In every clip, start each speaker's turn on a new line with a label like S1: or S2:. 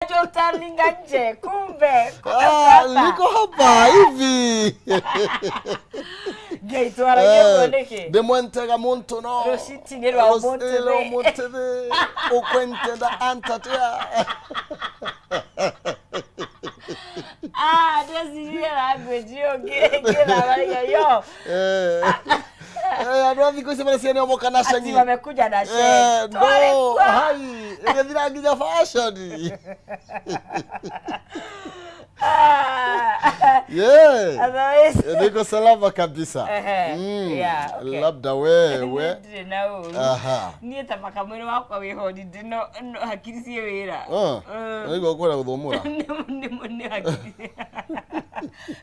S1: Utalinga nje kumbe kumbe
S2: Ah,
S1: hapa.
S2: niko hapa hivi.
S1: Ngai twaragie ũguo nĩkĩ?
S2: Ndĩmwentega muntu no.
S1: Rũcitinĩ rwa
S2: Rũciinĩ rwa
S1: ũmũthĩ.
S2: ũmũthĩ. Ũkwentenda antatia.
S1: Ah, ndĩreciria language ĩyo ngĩthamaria yo.
S2: Eh. Eh, andũ a thikũ ici mareciria nĩo moka na
S1: Ati
S2: cengi.
S1: wamekuja na
S2: Eh,
S1: sheng.
S2: no,
S1: Tware kwa.
S2: hai, ĩgĩthira nginya fashion.
S1: Ah.
S2: Yeah.
S1: Otherwise
S2: Niko salama kabisa.
S1: Ehe, yeah, okay.
S2: Labda wewe.
S1: Ndirĩ na ũru.
S2: Aha.
S1: Niĩ ta maka mwĩrĩ wakwa wĩ holiday no no hakiri ciĩ wĩra.
S2: Ah,
S1: Mm.
S2: nĩguo kwenda gũthũmũra.
S1: Nĩ hakiri.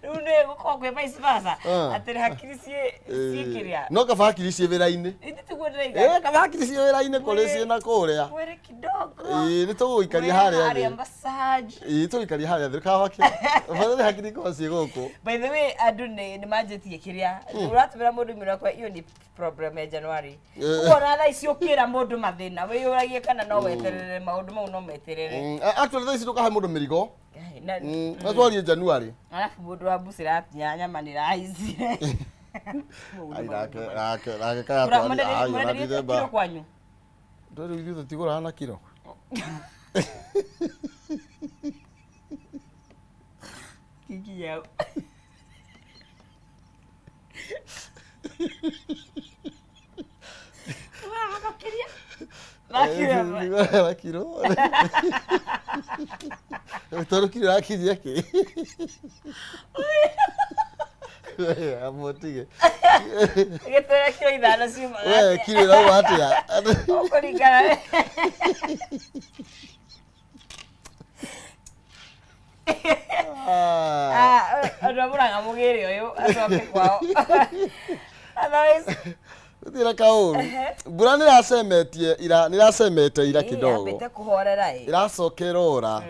S1: Rĩu nĩ gũkorwo kwĩ vice versa.
S2: Ah.
S1: Atĩ hakiri ciĩ ciĩ kĩrĩa.
S2: No kaba hakiri ciĩ wĩra-inĩ.
S1: Ithe tiguo ndĩraiga.
S2: Eh, kaba hakiri ciĩ wĩra-inĩ kũrĩ ciĩ na kũrĩa.
S1: Mwĩrĩ kidogo.
S2: Ĩĩ, nĩ tũgũgũikaria
S1: Mwĩrĩ
S2: harĩa
S1: harĩa
S2: thĩ.
S1: massage.
S2: Ĩĩ, tũgũikaria harĩa thĩ. Kaba kĩ. Bata nĩ hakiri ikorwo ciĩ gũkũ.
S1: By the way, andũ nĩ manjĩtie kĩrĩa ũratũmĩra mũndũ email wakwa, iyo nĩ problem ya January. Ũguo ona thaa ici ũkĩra mũndũ mathĩna wĩyũragie kana no weterere maũndũ mau no meterere.
S2: Actually thaa ici ndũkahe mũndũ mĩrigo.
S1: Ngai, na
S2: No twarie January.
S1: Arabu mũndũ wa mbuci ĩratinya nyama nĩ ĩrahaicire.
S2: Ai, nake nake nake kaya twari. Ai, ona
S1: Mũrenderie
S2: December.
S1: kiro kwanyu?
S2: Ndũrĩ ithuĩ tũtigũraga na kiro.
S1: Kikinya. Wa, makĩria. Makĩria.
S2: Tũtigũraga na kiro. Tondũ kiro ĩrakinyia kĩ? We, amũtige.
S1: Gĩtwĩre kiro 5 ciumaga
S2: We,
S1: atĩa?
S2: kiro ĩrauma atĩa?
S1: Ũkũringana.
S2: Ah.
S1: Ah, andũ amũraga mũgĩre ũyũ acoke kwao. Otherwise,
S2: Gũtirĩ na kaũru. Mbura nĩ ĩracemetie ira, nĩ ĩracemete ira kidogo.
S1: Yambĩte kũhorera ĩ.
S2: Ĩracoka ĩrora.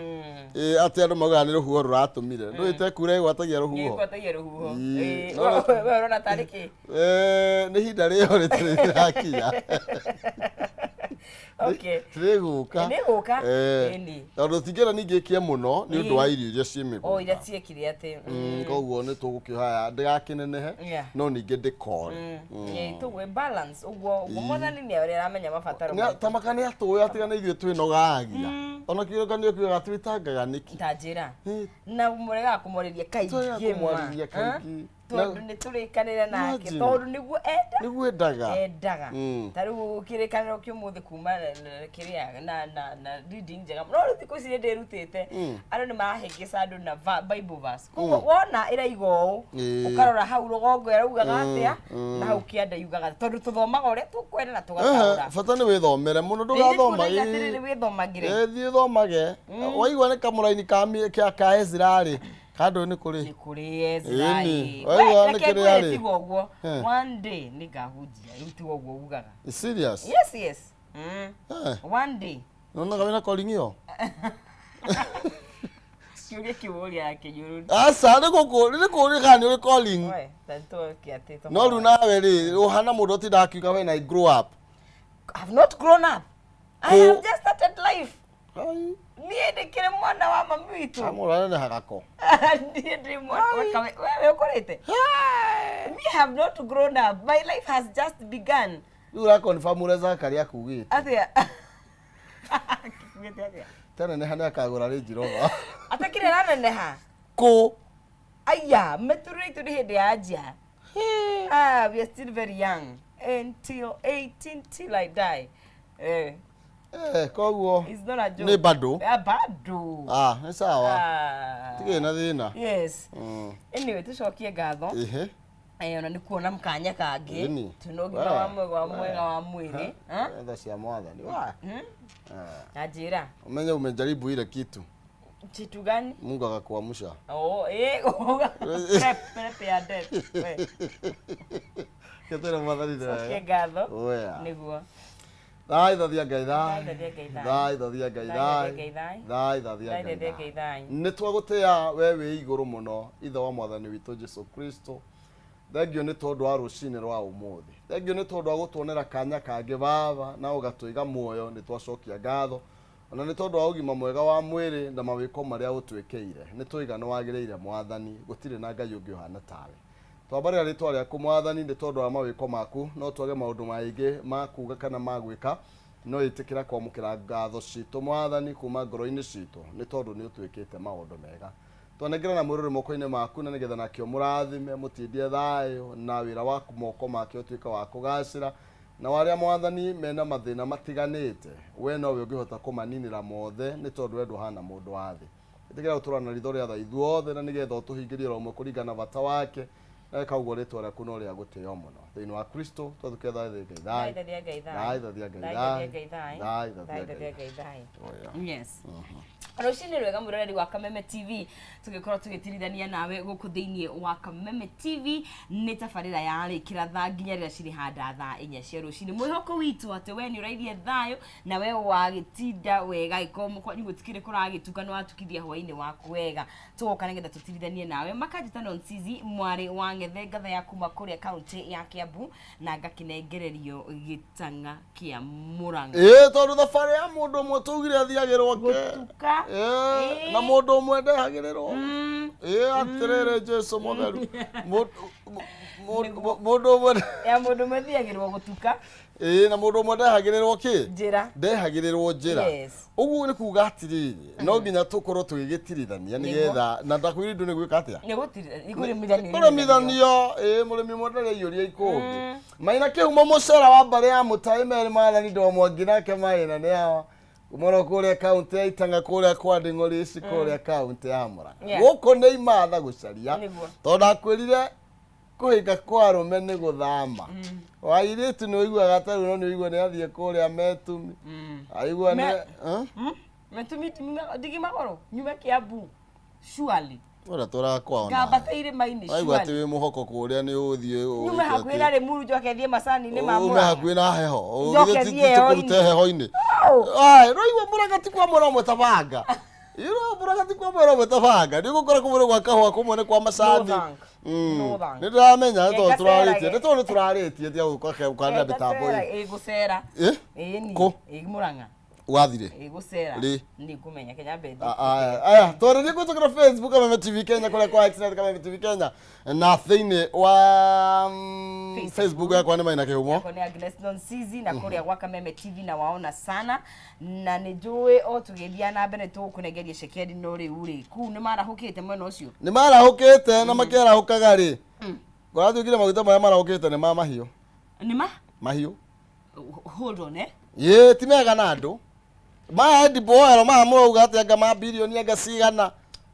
S2: Ĩ, atĩ andũ maugaga nĩ rũhuho rũratũmire. Ndũĩ te kura ĩgwatagia rũhuho.
S1: Ĩgwatagia rũhuho.
S2: Ĩ,
S1: Ĩ,
S2: no
S1: we ũrona tarĩ kĩ?
S2: Eh, nĩ ihinda rĩo rĩtarĩ rĩrakinya.
S1: Okay.
S2: Rĩgũka.
S1: Rĩgũka?
S2: Eh,
S1: Ĩni.
S2: Tondũ tingĩenda ningĩ ĩkĩe mũno nĩ ũndũ wa irio iria ciĩ
S1: O iria
S2: mĩgũnda.
S1: ciekire atĩ.
S2: Koguo nĩ tũgũkĩoya ndĩgakĩnenehe no ningĩ ndĩkore.
S1: Ĩ, tũgwe balance ũguo ũguo mwathani nĩ ũrĩa aramenya mabataro
S2: Nĩ-
S1: maitũ.
S2: Tamaka nĩ atũĩ atiga nĩ ithuĩ twĩnogagia. Ona kĩrĩkanĩro kiugaga twĩtangaga nĩkĩ?
S1: Ta njĩra.
S2: Ĩ,
S1: Na mũregaga kũmwarĩria kaingĩ
S2: Tũregaga
S1: ma.
S2: kũmwarĩria kaingĩ.
S1: Tondũ nĩ tũrĩkanĩre nake
S2: Imagine.
S1: tondũ nĩguo enda
S2: Nĩguo endaga.
S1: Endaga. Ta rĩu kĩrĩkanĩro kĩa ũmũthĩ kuma kĩrĩa na reading njega no rĩu thikũ ici nĩ ndĩrutĩte andũ nĩ marahĩngĩca andũ na Bible verse, koguo wona ĩraiga ũũ ũkarora hau rũgongo ĩraugaga atĩa na hau kĩanda yugaga atĩa, tondũ tũthomaga ũrĩa tũkwenda na
S2: Ehe,
S1: tũgataũra.
S2: Bata nĩ wĩthomere mũno ndũgathoma.
S1: Atĩrĩrĩ, wĩthomagĩre.
S2: Ĩ, thiĩ ũthomage. Waigua nĩ kamũraini ka ka Ezra rĩ, kando nĩ kũrĩ.
S1: Nĩ kũrĩ Ezra.
S2: Ĩni.
S1: Ĩ.
S2: Waigua
S1: We,
S2: nĩ
S1: reke
S2: kĩrĩa
S1: ngwĩre
S2: rĩ.
S1: tiga ũguo
S2: Eh.
S1: one day nĩ ngahunjia rĩu tiga ũguo ugaga.
S2: Serious?
S1: Yes.
S2: Eh,
S1: One day.
S2: Nĩwonaga wĩna calling ĩyo?
S1: Kĩũria kĩu ũria kĩnyũrũri.
S2: Aca, nĩ gũkũ nĩ kũũria kana nĩ ũrĩ calling.
S1: We, ta nĩtũke atĩ
S2: No rĩu nawe rĩ, ũhana mũndũ ũtindaga akiuga when I grow up.
S1: I've not grown up. I have just started life.
S2: Ai,
S1: Niĩ ndĩkĩrĩ mwana wa mami witũ.
S2: amũra anenehaga ko.
S1: Niĩ ndĩ mwana wewe ũkũrĩte. Me have not grown up. My life has just begun.
S2: Rĩu ũra confirm ũrĩa Zakaria akugĩte.
S1: Atĩa? Kiugĩte atĩa?
S2: Taneneha nĩ akagũra Range Rover.
S1: Atakĩrĩ araneneha.
S2: Kũ?
S1: Aya, mĩtũrĩre itũ nĩ hĩndĩ yanjia. Ah, we are still very young. Until 18 till I die. Eh,
S2: Eh, koguo
S1: it's not a joke.
S2: nĩ bado.
S1: Ah, bado.
S2: Ah, nĩ sawa.
S1: Ah.
S2: Tigĩ na thĩna.
S1: Yes. Anyway, tucokie ngatho.
S2: Ehe.
S1: Eh, ona nĩ kuona mkanya kangĩ.
S2: Ĩni.
S1: Twĩna ũgima wa mwega wa mwega wa mwĩrĩ. Ha?
S2: Tha cia mwathani. Wa.
S1: Na njĩra.
S2: Umenye umejaribu ile kitu.
S1: Kitu gani?
S2: Mungu akakuamsha.
S1: Oh, eh, prep, prep ya death. We,
S2: Ketera mwathani
S1: cokie
S2: ndĩrega.
S1: ngatho.
S2: Oya.
S1: Nĩguo.
S2: Thai thathia Ngai thai.
S1: Thai thathia Ngai thai.
S2: Thai thathia Ngai
S1: Thai
S2: thai.
S1: thathia Ngai thai.
S2: Thai thathia
S1: Thai
S2: Ngai
S1: thathia Ngai
S2: thai.
S1: thai.
S2: Nĩ twagũtĩa we wĩ igũrũ mũno ithe wa mwathani witũ Jesu Kristo. Thengio nĩ tondũ wa rũcinĩ rwa ũmũthĩ. Thengio nĩ tondũ wa gũtuonera kanya kangĩ baba na ũgatũiga muoyo nĩ twacokia ngatho. Ona nĩ tondũ wa ũgima mwega wa mwĩrĩ na mawĩko marĩa ũtwĩkĩire. Nĩ tũiga nĩ wagĩrĩire Mwathani, gũtirĩ na Ngai ũngĩ ũhana tawe. Twambarĩra rĩtwa rĩaku Mwathani nĩ tondũ wa mawĩko maku, no twage maũndũ maingĩ ma kuga kana ma gwĩka, no ĩtĩkĩra kwamũkĩra ngatho citũ Mwathani kuma ngoro-inĩ citũ nĩ tondũ nĩ ũtwĩkĩte maũndũ mega. Twanengerana mwĩrĩ moko-inĩ maku na nĩgetha nake ũmũrathime, mũtindie thayũ na wĩra waku moko make ũtuĩke wa kũgacĩra. Na arĩa Mwathani mena mathĩna matiganĩte, we nowe ũngĩhota kũmaninĩra mothe nĩ tondũ we ndũhana mũndũ wa thĩ. Ĩtĩkĩra gũtũrora na ritho rĩa tha ithuothe na nĩgetha ũtũhingĩrie oro ũmwe kũringana na bata wake, na weka ũguo rĩtwa rĩaku no rĩa gũtĩo mũno. Thĩinĩ wa Kristo twathukia thayũ Ngai
S1: thayũ.
S2: Thaithia
S1: Ngai thayũ.
S2: Thaithia Ngai
S1: Thaithia Ngai thayũ.
S2: thayũ.
S1: Thaithia
S2: Thaithia
S1: Ngai thayũ.
S2: Oya.
S1: Yes. Rũcinĩ rwega mwĩroreri wa Kameme TV, tũgĩkorwo tũgĩtirithania nawe gũkũ thĩinĩ wa Kameme TV nĩ tabarĩra ya rĩkĩra thaa nginya rĩrĩa cirĩ handa thaa 4 cia rũcinĩ. Mwĩhoko witũ atĩ we nĩ ũrairie thayũ na we wagĩtinda wega, angĩkorwo kwanyu gũtikĩrĩ kũragĩtuka nĩ watukithia hwainĩ waku wega. Tũgoka nĩgetha tũtirithanie nawe. Makanjĩta Nonsizi mwarĩ wa Ng'ethe ngatha ya kuma kũrĩa kaũntĩ ya Kiambu na ngakĩnengererio gĩtang'a kĩa Murang'a.
S2: Ĩĩ tondũ thabarĩ ya mũndũ ũmwe tũugire athiagĩrwo ke.
S1: Gũtuka.
S2: Ĩĩ, na mũndũ ũmwe ndehagĩrĩrwo. Ĩĩ atĩrĩrĩ Jesu mũtheru. Mũndũ ũmwe
S1: Ya mũndũ ũmwe thiagĩrwo gũtuka.
S2: Ĩĩ na mũndũ ũmwe ndehagĩrĩrwo kĩ?
S1: Njĩra.
S2: Ndehagĩrĩrwo njĩra.
S1: Yes.
S2: Ũguo nĩ kuga atĩrĩrĩ, no nginya tũkorwo tũgĩgĩtirithania nĩgetha na ndakwĩra indo nĩ gwĩka atĩa?
S1: Nĩ gũtirithania.
S2: Kũrĩmithanio, ĩĩ mũrĩmi ũmwe ndarĩ aiyũria ikũmbĩ. Maina kĩhumo mũcera wa mbarĩ ya mũtaĩ merĩ Maathani Ndomwangi nake Maina nĩ awa. Kumoro kũrĩa kaũntĩ ya Itang'a kũrĩa kwa Nding'ori ici kũrĩa kaũntĩ ya Murang'a. Gũkũ nĩ imatha gũcaria.
S1: Nĩguo.
S2: Tondũ ndakwĩrire kũhĩnga kwa arũme nĩ gũthama. Airĩtu nĩ ũiguaga ta rĩu no nĩ ũigua nĩ athiĩ kũrĩa Metumi. Aigua nĩ
S1: Metumi ndigi magũrũ nyume Kiambu. Surely.
S2: Ũrĩa tũrakwao
S1: Ngambata irĩma-inĩ
S2: Waigua atĩ
S1: surely.
S2: wĩ mũhoko kũrĩa nĩ ũthiĩ
S1: Nyume hakuhĩ na Limuru njoke thiĩ macani-inĩ ma
S2: ume
S1: Murang'a.
S2: hakuhĩ na heho.
S1: Njoke
S2: Ũgĩthiĩ
S1: thiĩ
S2: tũkũrute
S1: heho-inĩ.
S2: heho-inĩ.
S1: Oh.
S2: Ai, rũigua Murang'a ti kwa mwena ũmwe ta banga. Iro Murang'a ti kwa mwena ũmwe ta banga. Nĩ ũgũkora kũmwe nĩ gwa kahũa kũmwe nĩ kwa macani.
S1: No thank. No thank.
S2: Nĩ ndĩramenya nĩ tondũ
S1: Ngengacerage.
S2: tũrarĩtie. Nĩ tondũ nĩ tũrarĩtie tiga gũka kwanĩra mĩtambo ĩ.
S1: Ĩ gũcera.
S2: Ĩ?
S1: Ĩ ni.
S2: Kũ?
S1: Ĩ Murang'a.
S2: Wathire?
S1: Ĩ gũcera.
S2: Rĩ?
S1: Nĩ ngũmenya Kenya mbethi.
S2: Aya, twarĩrie kũhĩtũkĩra Facebook Kameme TV Kenya kũrĩa kwa X Kameme TV Kenya na thĩinĩ wa
S1: Facebook.
S2: Facebook yakwa nĩ Maina Kĩhumo.
S1: Yakwa nĩ Agnes Nonsizi na kũrĩa gwa Kameme TV na waona sana na nĩ njũĩ o tũgĩthiĩ na mbere tũgũkũnengeria cekeri no rĩu rĩ kũu nĩ marahũkĩte mwena ũcio.
S2: Nĩ marahũkĩte na makĩarahũkaga rĩ, kũratuĩkire maguta marĩa marahũkĩte nĩ ma mahiũ.
S1: Nĩ ma?
S2: Mahiũ.
S1: Hold on eh.
S2: Ĩĩ ti mega na andũ. Maya edible oil maya mũrauga atĩ anga ma birioni anga cigana.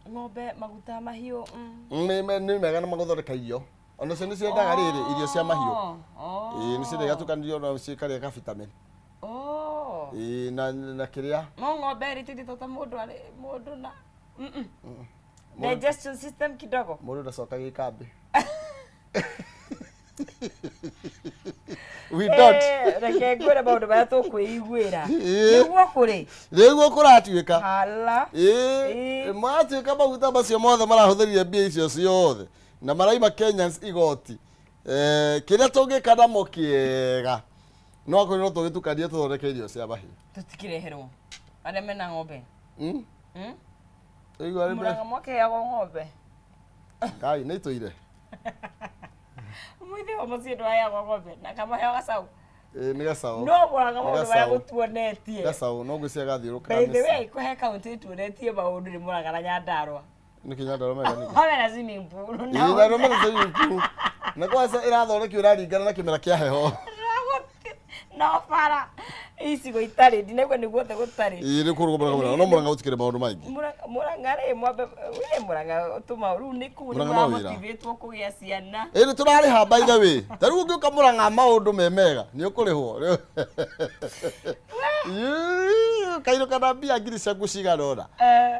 S1: Ng'ombe maguta mahiũ.
S2: Nĩ mega na magũthondeka irio. Ona cio nĩ ciendaga rĩrĩ irio cia mahiũ. Ĩĩ nĩ ciendaga igatukanĩrio na cikarĩa ka vitamin. Ĩĩ na kĩrĩa.
S1: No ng'ombe rĩ tithito ta mũndũ arĩ mũndũ na digestion system kidogo.
S2: Mũndũ ndacokaga ikambĩ. We don't.
S1: Reke ngwĩre maũndũ marĩa tũkwĩiguĩra.
S2: Ĩĩ.
S1: Nĩguo kũrĩ.
S2: Nĩguo kũratuĩka.
S1: Hala.
S2: Ĩĩ maratuĩka maguta macio mothe marahũthĩrire mbia icio ciothe na maraima Kenyans igoti. Kĩrĩa tũngĩka namo kĩega no akorwo no tũgĩtukanie tũthondeke irio cia mahiũ.
S1: Tũtikĩreherwo. Arĩa mena ng'ombe.
S2: Ũigua arĩ
S1: Mũrang'a mwakeheagwo ng'ombe.
S2: Ngai nĩ itũire.
S1: Mũithĩ wa mũciĩ ndwaheagwo ng'ombe na kamaheagwo gacaũ.
S2: Ĩĩ nĩ gacaũ.
S1: No Mũrang'a maũndũ marĩa gũtuonetie.
S2: Gacaũ no ngwĩciria gathiũrũrũkaga
S1: By the
S2: mĩciĩ.
S1: way, kũhe kaũntĩ ituonetie maũndũ nĩ Mũrang'a na Nyandarũa.
S2: Nĩ kĩ Nyandarũa mega nĩkĩ?
S1: Home na swimming pool.
S2: Ĩĩ na mena swimming pool. Na kwanza ĩrathondekio ĩraringana na kĩmera kĩa heho.
S1: No bara icigo itarĩ ndinaigua nĩ guothe gũtarĩ.
S2: Ĩĩ nĩ kũrũ Mũrang'a no Mũrang'a gũtikĩrĩ maũndũ maingĩ.
S1: Mũrang'a rĩ mwambe we Mũrang'a tũma rĩu nĩ kũu nĩ
S2: Mũrang'a no wĩra.
S1: mũramotivatwo kũgĩa ciana.
S2: Ĩĩ nĩ tũrarĩha by the way. Ta rĩu ũngĩũka Mũrang'a maũndũ me mega nĩ ũkũrĩhwo. Kainũka na mbia ngiri ciaku cigana ũna.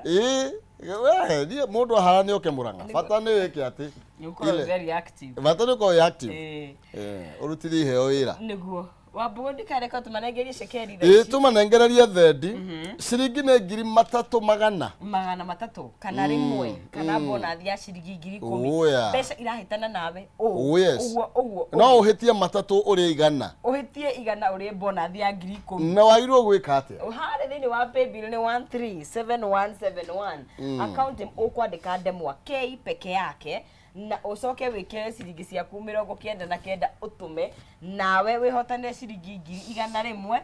S2: Ĩĩ we niĩ mũndũ ahara nĩ oke Mũrang'a. Bata nĩ wĩke atĩ.
S1: Nĩ ũkorwo very active.
S2: Bata nĩ ũkorwo wĩ active.
S1: Ĩĩ.
S2: Ũrutithie iheo wĩra.
S1: Nĩguo. Wambũgũ ndikareka tũmanengerie cekeri thaa
S2: Ĩ
S1: ici.
S2: tũmanengererie thendi ciringi nĩ ngiri matatũ magana.
S1: Magana matatũ kana rĩmwe kana bonathi ya ciringi 10,000.
S2: Oh, yeah.
S1: Mbeca irahĩtana nawe ũũ.
S2: Oh, yes.
S1: Ũguo ũguo.
S2: No ũhĩtie matatũ ũrĩe 100.
S1: Ũhĩtie 100 ũrĩe bonathi ya 10,000.
S2: Na wagĩrĩirwo gwĩka atĩa?
S1: Harĩa thĩinĩ wa paybill nĩ 137171, account ũkwandĩka ndemwa K peke yake na ũcoke wĩkĩre ciringi ciaku 99 ũtũme, nawe wĩhotane ciringi 100,000,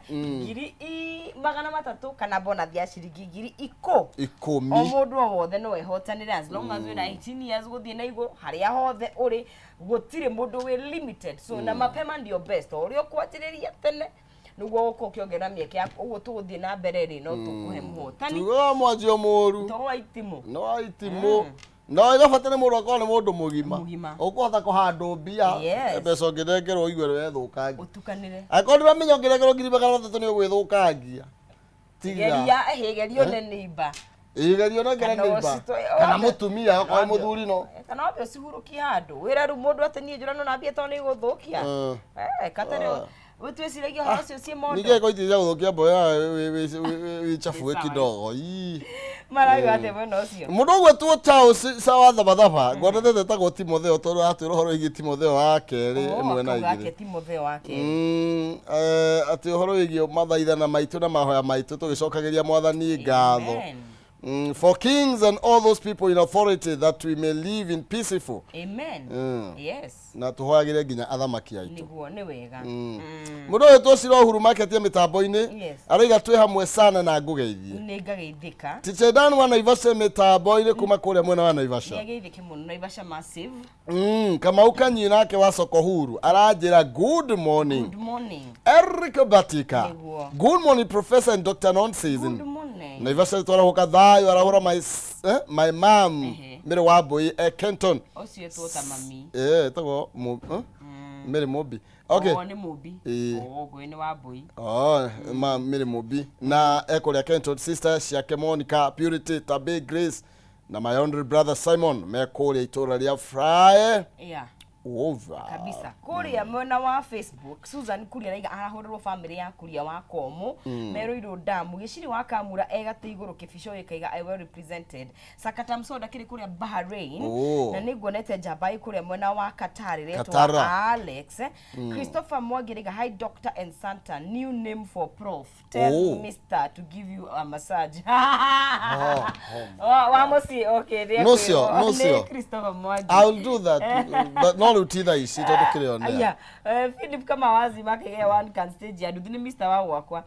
S1: 300,000 kana bonathi ya ciringi ngiri ikũ
S2: 10.
S1: O mũndũ o wothe no ehotanĩre as long as wĩna 18 years gũthiĩ na igũrũ, harĩa hothe ũrĩ, gũtirĩ mũndũ wĩ limited. So na mapema ndio best, o ũrĩa ũkwanjĩrĩria tene nĩguo ũkorwo ũkĩongerera mĩeke yaku. Ũguo tũgũthiĩ na mbere rĩ, no tũkũhe mũhotani.
S2: Tugaga mwanjio mũru.
S1: To wa itimũ.
S2: No wa itimũ. No ĩgabata nĩ mũndũ akorwo nĩ mũndũ mũgima.
S1: Mũgima.
S2: Ũkũhota kũhandwo mbia.
S1: Yes.
S2: Mbeca ũngĩnengerwo ũigue wethũkangia.
S1: Ũtukanĩre.
S2: Angĩkorwo ndũramenya ũngĩnengerwo 300,000 nĩ ũgwĩthũkangia. Tiga.
S1: Geria ĩhĩ, geria one neighbor.
S2: Ĩ geria ũnengere
S1: Kana
S2: neighbor. Kana mũtumia okorwo mũthuri no.
S1: Kana wambe ũcihurũkie handũ wĩra rĩu mũndũ atĩ niĩ njũra no nambie tondũ nĩ igũthũkia. Katarĩ twĩciragia ũhoro ũcio ciĩ mondo.
S2: Ningĩ ĩko itithia gũthũkia mboya wĩ chafu
S1: Nĩ sawa.
S2: kidogo. Ii.
S1: Marauga atĩa mwena ũcio?
S2: Mũndũ ũgwĩtwo Charles Sawa Thabathaba ngwendete etagwo Timotheo tondũ atwĩra ũhoro wĩgiĩ Timotheo wa kerĩ
S1: Oh,
S2: ĩmwe na
S1: akauga
S2: igĩrĩ.
S1: ake Timotheo wa kerĩ.
S2: Atĩ ũhoro wĩgiĩ mathaithana maitũ na mahoya maitũ tũgĩcokagĩria mwathani ngatho.
S1: Amen.
S2: For kings and all those people in authority, that we may live in peaceful.
S1: Amen. Yes.
S2: Na tũhoyagĩre nginya athamaki aitũ.
S1: Nĩguo nĩ wega.
S2: Mũndũ ũyũ twocira Uhuru Market ya mĩtambo-inĩ
S1: Yes.
S2: arauga twĩ hamwe sana na ngũgeithie.
S1: Nĩ ngageithĩka.
S2: Teacher Dan wa Naivasha mĩtambo-inĩ kuma kũrĩa mwena wa Naivasha.
S1: Nĩ ageithĩke mũno Naivasha massive.
S2: Kamau Kanyi nake wa Soko Huru aranjĩra good morning.
S1: Good morning.
S2: Eric Batika.
S1: Nĩguo.
S2: Good morning, Professor and Dr. Nonsense.
S1: Good morning.
S2: Naivasha twarahuka thayo arahura my mom
S1: Ehe.
S2: Mary Wambui Kenton.
S1: Ũcio etwo ta mami.
S2: Etagwo Mary Mobi. Okay.
S1: Oh, nĩ Mũmbi.
S2: Ĩĩ.
S1: Oh, ngũĩ nĩ Wambui.
S2: Oh, ma Mary Mobi na ekũrĩa Kenton, sister ciake Monica, Purity, Tabe, Grace na my only brother Simon me kũrĩa itũra rĩa Fry over.
S1: Kabisa. Kũrĩa mwena wa Facebook, Susan Kuria araiga arahũrĩrwo famĩlĩ ya Kuria wa Komũ merũirwo ndamu gĩciri wa Kamura egatĩ igũrũ kĩbico gĩkaiga I well represented. Sakata Msoda kĩrĩ kũrĩa Bahrain.
S2: Oh.
S1: Na nĩ nguonete njamba ĩ kũrĩa mwena wa Qatar ĩretwo
S2: Katara.
S1: Alex. Christopher Mwangi araiga hi Doctor and Santa, new name for prof, tell
S2: Oh.
S1: Mr to give you a massage.
S2: Oh,
S1: Wa mũciĩ, okay, nĩ
S2: No cio,
S1: ekwĩrwo.
S2: no
S1: Nĩ
S2: cio.
S1: Christopher Mwangi.
S2: I'll do that, but no rĩu ti thaa ici tondũ kĩrĩ on air.
S1: Aya, Philip kama wazi makĩgĩa one can stage ya nduthi nĩ Mr wa gwakwa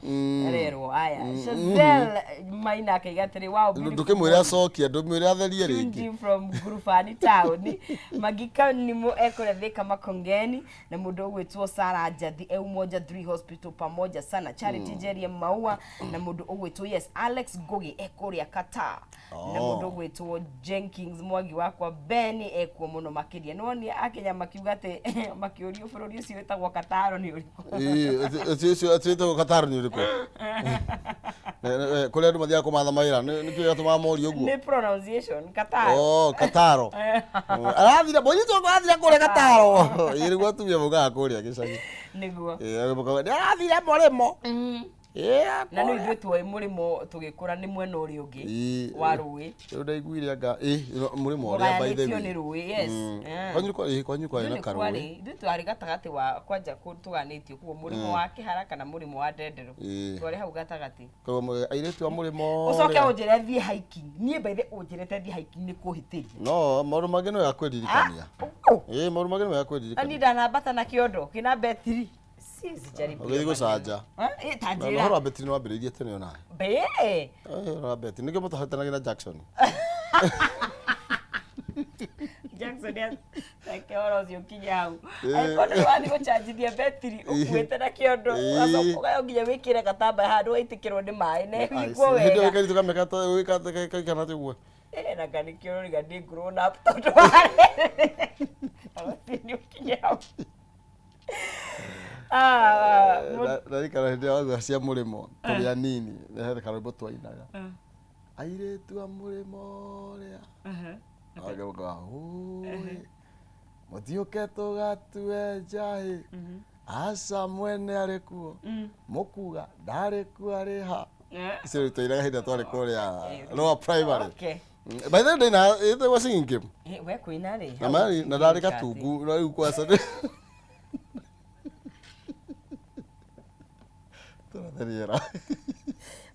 S1: rerwo. Aya, Shazel Maina akaiga atĩrĩ, wow, beautiful
S2: Ndũkĩmwĩre
S1: morning.
S2: acokie, ndũmwĩre atherie
S1: Tuned
S2: rĩngĩ.
S1: in from Gurufani town. Magika Nimo ekũrĩa Thika Makongeni, na mũndũ ũgwĩtwo Sarah Njathi e Umoja 3 Hospital, pamoja sana. Charity Jeria Maua na mũndũ ũgwĩtwo, yes, Alex Ngugi ekũrĩa Qatar na mũndũ ũgwĩtwo Jenkins Mwangi wakwa Ben ekuo mũno makĩria. Nĩwonia akenya makiuga atĩ makĩũrio bũrũri ũcio wĩtagwo Kataro nĩ ũrĩkũ?
S2: Ũcio wĩtagwo Qatar nĩ ũrĩkũ? Kũrĩa andũ mathiaga kũmatha mawĩra nĩkĩo gĩatũmaga morio ũguo.
S1: Nĩ pronunciation, Kataro.
S2: Oh, Kataro. Arathire mũnyitwo arathire kũrĩa Kataro. Ĩ nĩguo atumia maugaga kũrĩa gĩcagi.
S1: Nĩguo.
S2: Ĩ makauga nĩ arathire mũrĩmo. Ĩ
S1: Na nĩ ithuĩ tuoĩ mũrĩmo tũgĩkũra nĩ mwena ũrĩa ũngĩ
S2: Ĩ.
S1: wa rũĩ.
S2: Rĩu ndaiguire anga ĩ mũrĩmo ũrĩa by the
S1: Mũgayanĩtio
S2: way.
S1: nĩ rũĩ, yes.
S2: Kwanyu kwanyu kwarĩ na
S1: Ithuĩ nĩ
S2: karũĩ.
S1: kwarĩ, ithuĩ twarĩ gatagatĩ wa kwanja kũndũ tũganĩtio kuo mũrĩmo wa Kĩhara kana mũrĩmo wa Ndenderũ.
S2: Ĩ.
S1: Twarĩ hau gatagatĩ.
S2: Koguo airĩtu a mũrĩmo
S1: Ũcoke
S2: ũrĩa-
S1: ũnjĩre thiĩ hiking, niĩ by the ũnjĩrĩte thiĩ hiking nĩ kũhĩtĩria.
S2: No maũndũ mangĩ no ya kwĩririkania. Ĩ maũndũ mangĩ no ya
S1: Na niĩ
S2: kwĩririkania.
S1: ndanambata na kĩondo kĩna betiri sijaribu.
S2: Ũgĩthiĩ gũcanja.
S1: Ta
S2: Na ũhoro
S1: njĩra
S2: wa betiri nĩ wambĩrĩirie tene onawe.
S1: Mbĩ.
S2: Ũhoro wa betiri nĩkĩo mũtahĩtanagia na Jackson.
S1: Jackson reke ũhoro ũcio ũkinye hau. Angĩkorwo nĩ wathiĩ gũcanjithia betiri ũkuĩte na kĩondo, ũgacoka ũgayo nginya wĩkĩre gatambaya handũ waitĩkĩrwo nĩ maĩ na ĩhingwo
S2: Hĩndĩ ĩyo
S1: wega.
S2: ĩkaritũ kamĩaka kaigana atĩa ũguo?
S1: Na nga nĩkĩo ũrauga ndĩ grown up tondũ warĩ ũhoro ũcio nĩ ũkinye hau. Ah,
S2: Ndarikana hĩndĩ ĩrĩa wauga cia mũrĩmo tũrĩ anini, he karwĩmbo twainaga. Airĩtu a mũrĩmo ũrĩa. Agĩũka, "Ũĩ, mũthiũke tũgatue njahĩ." Aca mwene arĩ kuo, mũkuga ndarĩ kuo, arĩ ha? Icio rĩu twainaga hĩndĩ ĩrĩa twarĩ kũrĩa lower primary. By the way, ndaina ĩtagwo singing game.
S1: We kũina rĩ?
S2: Na mari na ndarĩ gatungu na rĩu kwaca nĩ tũratheriera.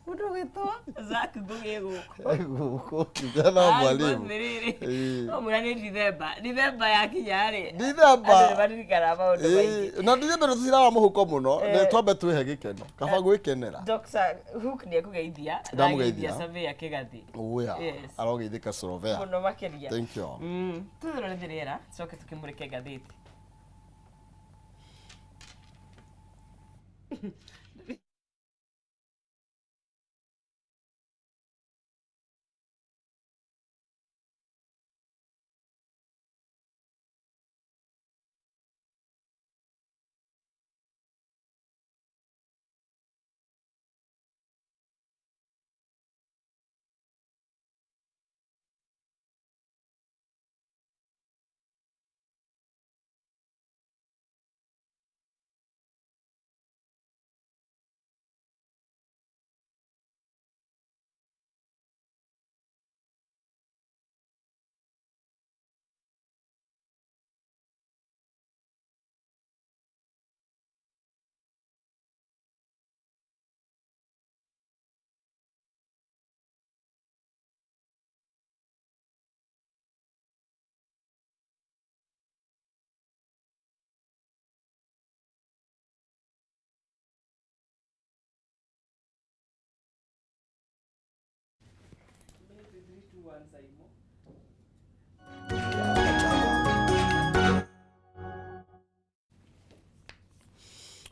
S1: Mũndũ ũgwĩtwo Zack Ngũgĩ gũkũ.
S2: Gũkũ kijana wa mwalimu. Ĩĩ.
S1: No mwĩra nĩ Dithemba. Dithemba yakinya rĩ.
S2: Dithemba.
S1: Andũ nĩ maririkanaga maũndũ maingĩ.
S2: Ĩĩ, na Dithemba nĩ tũciraga mũhuko mũno, nĩ twambe twĩhe gĩkeno kaba gwĩkenera.
S1: Dr. Hook nĩ ekũgeithia. Na
S2: Ndamũgeithia.
S1: ageithia Surveyor Kĩgathi.
S2: Ũya,
S1: Yes.
S2: arogeithĩka Slovea.
S1: Mũno makĩria.
S2: Thank you.
S1: Tũthũrore rĩera, tũcoke tũkĩmũrĩke ngathĩti.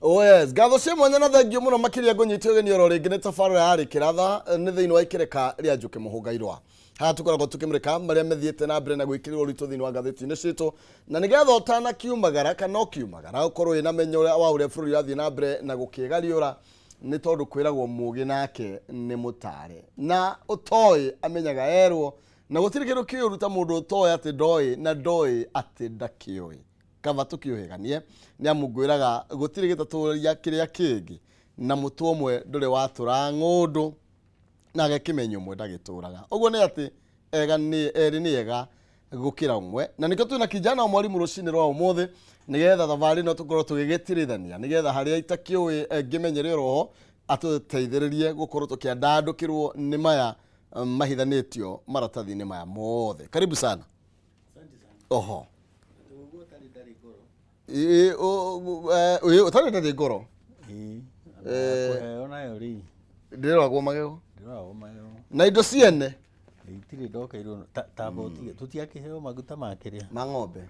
S2: Oh yes, ngatho cia mwanya na thengiũ mũno makĩria ngũnyite ũgeni oro rĩngĩ nĩ tabarĩra ya Rĩkĩratha nĩ thĩinĩ wa ikĩrĩka rĩa Njũkĩ Mũhũngairwa. Haha tũkoragwo tũkĩmũrĩka marĩa mathiĩte na mbere na gwĩkĩrĩrwo ũritũ thĩinĩ wa ngathĩti-inĩ citũ, na nĩgetha ũtanakiumagara kana ũkiumagara ũkorwo wĩna menyo wa ũrĩa bũrũri ũrathiĩ na mbere na gũkĩgariũra, nĩ tondũ kwĩragwo mũgĩ nake nĩ mũtare na ũtoĩ amenyaga erwo, na gũtirĩ kĩndũ kĩũru ta mũndũ ũtoĩ atĩ ndoĩ na ndoĩ atĩ ndakĩũĩ. Kaba tũkĩũhĩganie nĩ amu ngwĩraga gũtirĩ gĩtatũria kĩrĩa kĩngĩ, na mũtwe ũmwe ndũrĩ watũra ng'ũndũ na agekĩmenya ũmwe ndagĩtũraga. Ũguo nĩ atĩ ega nĩ erĩ nĩ ega gũkĩra ũmwe, na nĩkĩo twĩna kijana wa mwarimu rũcinĩ rwa ũmũthĩ, nĩgetha thabarĩ ĩno tũkorwo tũgĩgĩtirithania, nĩgetha harĩa itakĩũĩ ngĩmenyere oroho atũteithĩrĩrie gũkorwo tũkĩandandũkĩrwo nĩ maya mahithanĩtio maratathi-inĩ maya mothe. Karibu sana. Oho. Ĩĩ, ĩĩ, ũtarĩ ndarĩ ngoro.
S3: Ĩĩ, kũheo nayo rĩ.
S2: Ndĩroragwo magego.
S3: Ndĩroragwo magego.
S2: Na indo ciene.
S3: Itirĩ ndokeirwo ta boti, tũtiakĩheo maguta ma kĩrĩa.
S2: Ma ng'ombe.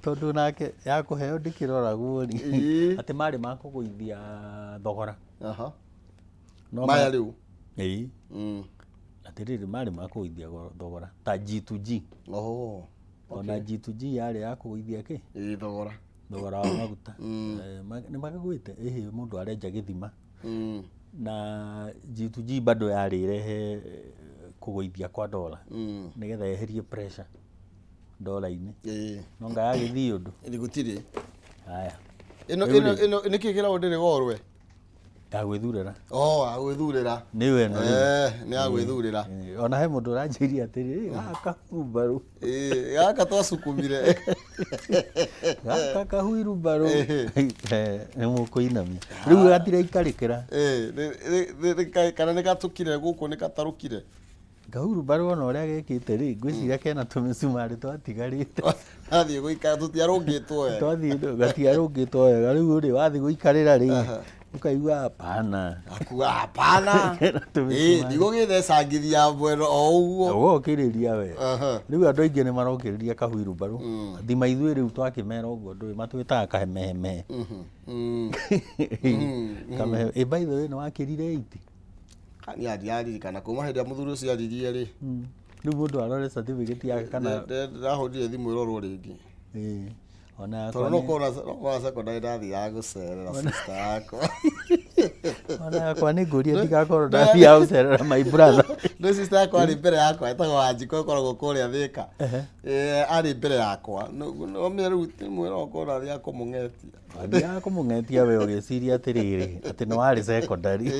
S3: Tondũ nake ya kũheo ndĩkĩroragwo rĩ.
S2: Ĩĩ.
S3: Atĩ marĩ ma kũgũithia thogora.
S2: Aha.
S3: No
S2: Maya rĩu.
S3: Ĩĩ. Atĩrĩrĩ, marĩ ma kũgũithia thogora ta G2G.
S2: Oho.
S3: Ona G2G yarĩ ya kũgũithia kĩ?
S2: Ĩĩ, thogora.
S3: Thogora wa maguta. Nĩ makĩgwĩte, ĩhĩ mũndũ arenja gĩthima. Na G2G bado yarĩ ĩrehe kũgũithia kwa dola. Nĩgetha yeherie pressure dola-inĩ.
S2: Ĩĩ.
S3: No nga yagĩthiĩ ũndũ.
S2: Ĩrĩ gũtirĩ.
S3: Haya.
S2: Ĩno,
S3: Rĩu
S2: ĩno,
S3: rĩ.
S2: ĩno, nĩkĩ kĩragwo ndĩrĩ gorwe?
S3: Ya gwĩthurĩra.
S2: Oh, ya gwĩthurĩra.
S3: Nĩyo ĩno rĩu.
S2: Nĩ ya gwĩthurĩra.
S3: Ona he mũndũ ũranjĩria atĩrĩ, gaka hurubarũ.
S2: Gaka twacukumire.
S3: Gaka kahuirubarũ. Nĩ mũkũinamia. Rĩu gatiraikarĩkĩra.
S2: Kana nĩ gatũkire gũkũ, nĩ gatarũkire.
S3: Kahurubarũ ona ũrĩa gekĩte rĩ, ngwĩciria kena tũmĩcumarĩ twatigarĩte.
S2: Athiĩ gũikara, tũtiarũngĩtwo wega.
S3: Twathiĩ, gatiarũngĩtwo wega. Rĩu rĩ, wathiĩ gũikarĩra rĩ, ũkaigua hapana.
S2: Akuga hapana.
S3: Kena tũmĩcumarĩ.
S2: Ndigũgĩthecangithia mwena o ũguo.
S3: Ũgokĩrĩria we. Rĩu andũ aingĩ nĩ marokĩrĩria kahuirubarũ. Thima ithuĩ rĩu twakĩmera ũguo ndũĩ matwĩtaga kahemehemehe. Kamehe. By the way, nĩ wakĩrire 80?
S2: Niĩ ndiraririkana kuma hĩndĩ ĩrĩa mũthuri ũcio aririe rĩ.
S3: Rĩu mũndũ arore certificate yake kana
S2: Ndahũrire thimũ ĩrorwo rĩngĩ.
S3: Ĩĩ. Ona yakwa
S2: Tondũ no
S3: nĩ
S2: korwo na secondary ndathiaga gũcerera sister yakwa.
S3: Ona yakwa nĩ ngũrie ndigakorwo ndathiaga gũcerera my brother.
S2: Nĩ sister yakwa arĩ mbere yakwa, etagwo Wanjikũ, ĩkoragwo kũrĩa Thĩka. Arĩ mbere yakwa. Nomenya rĩu ti mwĩra ũkorwo athiaga kũmũng'etia.
S3: Wathiaga kũmũng'etia we ũgĩciria atĩrĩrĩ, atĩ nĩ warĩ secondary.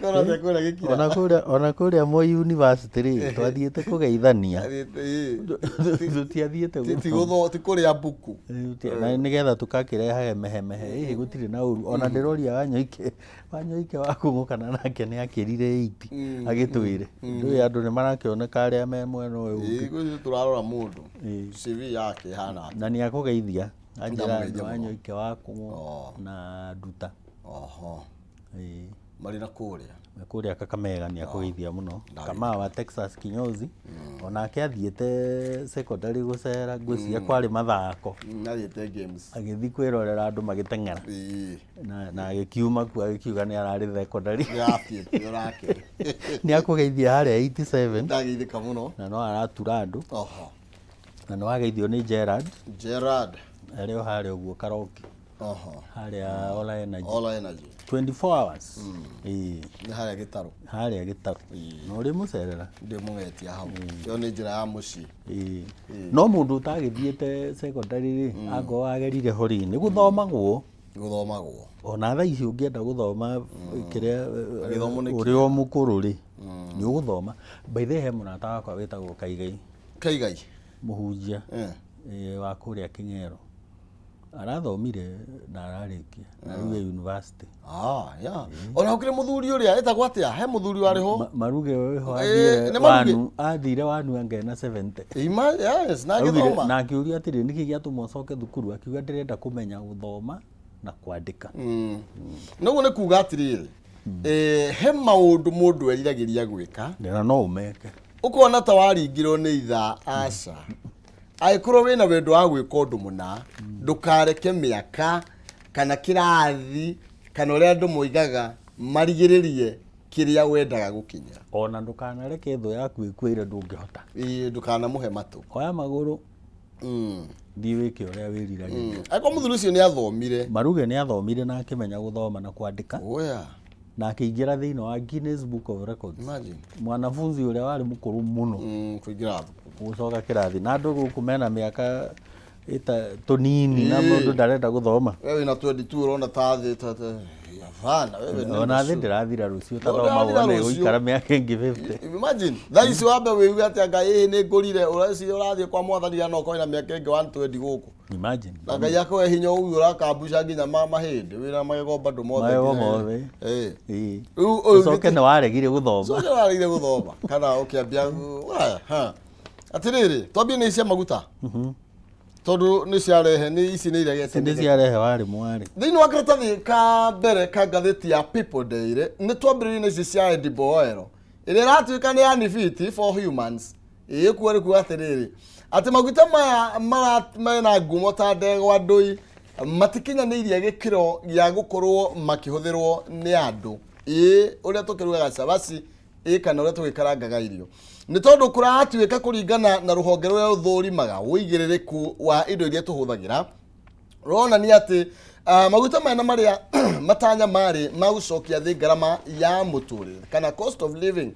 S2: Korwo athiĩ kũrĩa gĩkira.
S3: Ona kũrĩa Moi University rĩ, twathiĩte kũgeithania.
S2: Athiĩte, ĩĩ.
S3: Tũtiathiĩte
S2: Ti
S3: gũthoma.
S2: Ti kũrĩa mbuku.
S3: Na nĩgetha tũkakĩrehage mehemehe ĩhĩ gũtirĩ na ũru. Ona ndĩroria Wanyoike wa kũng'ũkana nake nĩ akĩrire 80 agĩtwĩre ndũĩ andũ nĩ marakĩoneka arĩa me mwena ũyũ ũngĩ.
S2: Ĩĩ, gwĩciria tũrarora mũndũ. CV yake ĩhana atĩa.
S3: Na nĩ akũgeithia anjĩra
S2: Ndamũgeithia
S3: nĩ
S2: mũno.
S3: Wanyoike wa kũng'ũ na Nduta. Ĩĩ.
S2: Marĩ na kũrĩa.
S3: Kũrĩa Kakamega nĩ akũgeithia mũno. Kamau wa Texas kinyozi, onake athiĩte secondary gũcera, ngwĩciria kwarĩ mathako.
S2: Athiĩte games.
S3: Agĩthiĩ kwĩrorera andũ magĩteng'era na agĩkiuma kuo agĩkiuga nĩ ararĩ secondary.
S2: Nĩ ũrake.
S3: Nĩ akũgeithia harĩa 87.
S2: Ndageithĩka mũno.
S3: Na no aratura andũ. Na nĩ wageithio nĩ Gerard.
S2: Gerard.
S3: Arĩ o harĩa ũguo Karoki. Harĩa Ola Energy.
S2: Ola Energy.
S3: 24 hours. Ĩĩ.
S2: Nĩ harĩa Gĩtarũ.
S3: Harĩa Gĩtarũ. Na ũrĩ mũcerera.
S2: Ndĩ mũgetia hau. Ĩyo nĩ njĩra ya mũciĩ.
S3: Ĩĩ. No mũndũ ũtagĩthiĩte secondary rĩ, angorwo agerire ho rĩ, nĩ gũthomagwo.
S2: Gũthomagwo.
S3: Ona thaa ici ũngĩenda gũthoma kĩrĩa
S2: Gĩthomo nĩ
S3: ũrĩ o mũkũrũ rĩ, nĩ ũgũthoma. By the way, he mũrata wakwa wĩtagwo Kaigai.
S2: Kaigai.
S3: Mũhunjia wa kũrĩa Kĩng'ero. Arathomire na ararĩkia na rĩu e university.
S2: Ah, yeah. Ona gũkĩrĩ mũthuri ũrĩa etagwo atĩa? He mũthuri warĩ ho.
S3: Maruge wĩho
S2: Nĩ
S3: athire
S2: Maruge?
S3: wanu, athire wanu anga ena 70.
S2: Ima, yes, na
S3: Augire-
S2: agĩthoma.
S3: Na akĩũria atĩrĩ, nĩkĩ gĩatũma ũcoke thukuru? Akiuga ndĩrenda kũmenya gũthoma na kwandĩka.
S2: Noguo nĩ kuga atĩrĩrĩ, he maũndũ mũndũ eriragĩria gwĩka.
S3: Na no ũmeke.
S2: Ũkona ta waringirwo nĩ ithaa, aca. Angĩkorwo wĩna wendo wa gwĩka ũndũ mũna, ndũkareke mĩaka kana kĩrathi kana ũrĩa andũ moigaga marigĩrĩrie kĩrĩa wendaga gũkinyĩra.
S3: Ona ndũkanareke thũ yaku ĩkwĩre ndũngĩhota.
S2: Ĩĩ, ndũkanamũhe matũ.
S3: Oya magũrũ, thiĩ wĩke ũrĩa wĩriragĩria.
S2: Angĩkorwo mũthuri ũcio nĩ athomire.
S3: Maruge nĩ athomire na akĩmenya gũthoma na kwandĩka.
S2: Oya.
S3: Na akĩingĩra thĩinĩ wa Guinness Book of Records.
S2: Imagine.
S3: Mwanafunzi ũrĩa warĩ mũkũrũ mũno
S2: Kũingĩra thukuru.
S3: gũcoka kĩrathi. Na andũ gũkũ mena mĩaka ĩta tũnini na mũndũ ndarenda gũthoma.
S2: Wewe wĩna 22 ũrona ta thĩ ta hapana, wewe nenda
S3: Ona thĩ
S2: shule.
S3: ndĩrathira rũciũ
S2: No,
S3: tathoma
S2: ndĩrathira
S3: wone
S2: rũciũ.
S3: gũikara mĩaka ĩngĩ 50.
S2: Imagine thaa ici wambe wĩigue atĩ Ngai ĩĩ nĩ ngũrire, ũreciria ũrathiĩ kwa mwathani na no ũkorwo na mĩaka ĩngĩ 120 gũkũ.
S3: Imagine.
S2: Na Ngai akũhe hinya ũguo ũrakambuca nginya mahĩndĩ wĩna magego bado mothe.
S3: Magego mothe.
S2: Ĩĩ.
S3: Ĩĩ.
S2: Rĩu ũyũ
S3: Ũcoke nĩ waregire gũthoma.
S2: Ũcoke waregire gũthoma kana ũkĩambia ha. Atĩrĩrĩ, twambie nĩ cia maguta. Tondũ nĩ ciarehe nĩ ici nĩ iregete.
S3: Nĩ ciarehe warĩ mwarĩ.
S2: Thĩinĩ wa karatathi ka mbere ka ngathĩti ya People Daily nĩ twambĩrĩirie na ici cia edible oil ĩrĩa ĩratuĩka nĩ unfit for humans. Ĩĩ kuo nĩ kuga atĩrĩrĩ, atĩ maguta maya mena ngumo ta ndegwa ndũi matikinyanĩirie gĩkĩro gĩa gũkorwo makĩhũthĩrwo nĩ andũ. Ĩĩ ũrĩa tũkĩrugaga cabaci, ĩĩ kana ũrĩa tũgĩkarangaga irio, nĩ tondũ kũratuĩka kũringana na rũhonge rũrĩa rũthũrimaga ũigĩrĩrĩku wa indo iria tũhũthagĩra, ronania atĩ maguta maya na marĩa matanya marĩ ma gũcokia thĩ ngarama ya mũtũrĩre kana cost of living,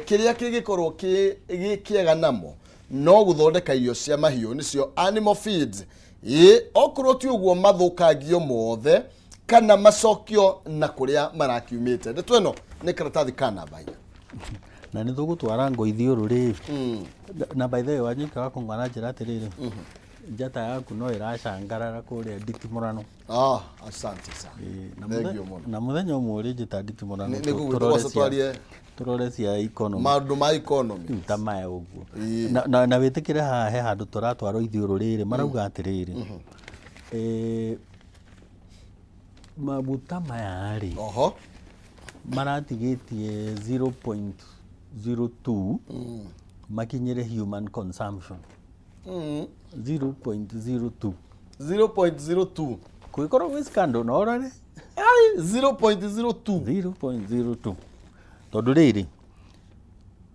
S2: kĩrĩa kĩngĩkorwo gĩ kĩega namo no gũthondeka irio cia mahiũ, nĩcio animal feeds. Ĩ okorwo ti ũguo mathũkangio mothe kana macokio na kũrĩa marakiumĩte. Ndeto ĩno nĩ karatathi ka namba 4.
S3: Na nĩ tũgũtwara ngo ithiũrũrĩ. Na by the way, Wanyika wa kũng'wa na njĩra atĩrĩrĩ, njata yaku no ĩracangarara kũrĩa nditimũrano.
S2: Ah, asante sana.
S3: Ĩĩ, na
S2: Thank you mũno.
S3: Na mũthenya ũmwe ũrĩnjĩta nditimũrano
S2: Nĩ gũgwĩtwo gwaca twarie
S3: tũrore cia economy.
S2: Maũndũ ma economy.
S3: Rĩu ta maya ũguo.
S2: Ĩĩ.
S3: Na wĩtĩkĩre haha he handũ tũratwarwo ithiũrũrĩ rĩ, marauga atĩrĩrĩ, maguta maya rĩ, maratigĩtie 0.02 makinyĩre human consumption. 0.02.
S2: 0.02.
S3: Kwĩkorwo gwĩ scandal no ũrore.
S2: Ai, 0.02.
S3: 0.02 tondũ rĩrĩ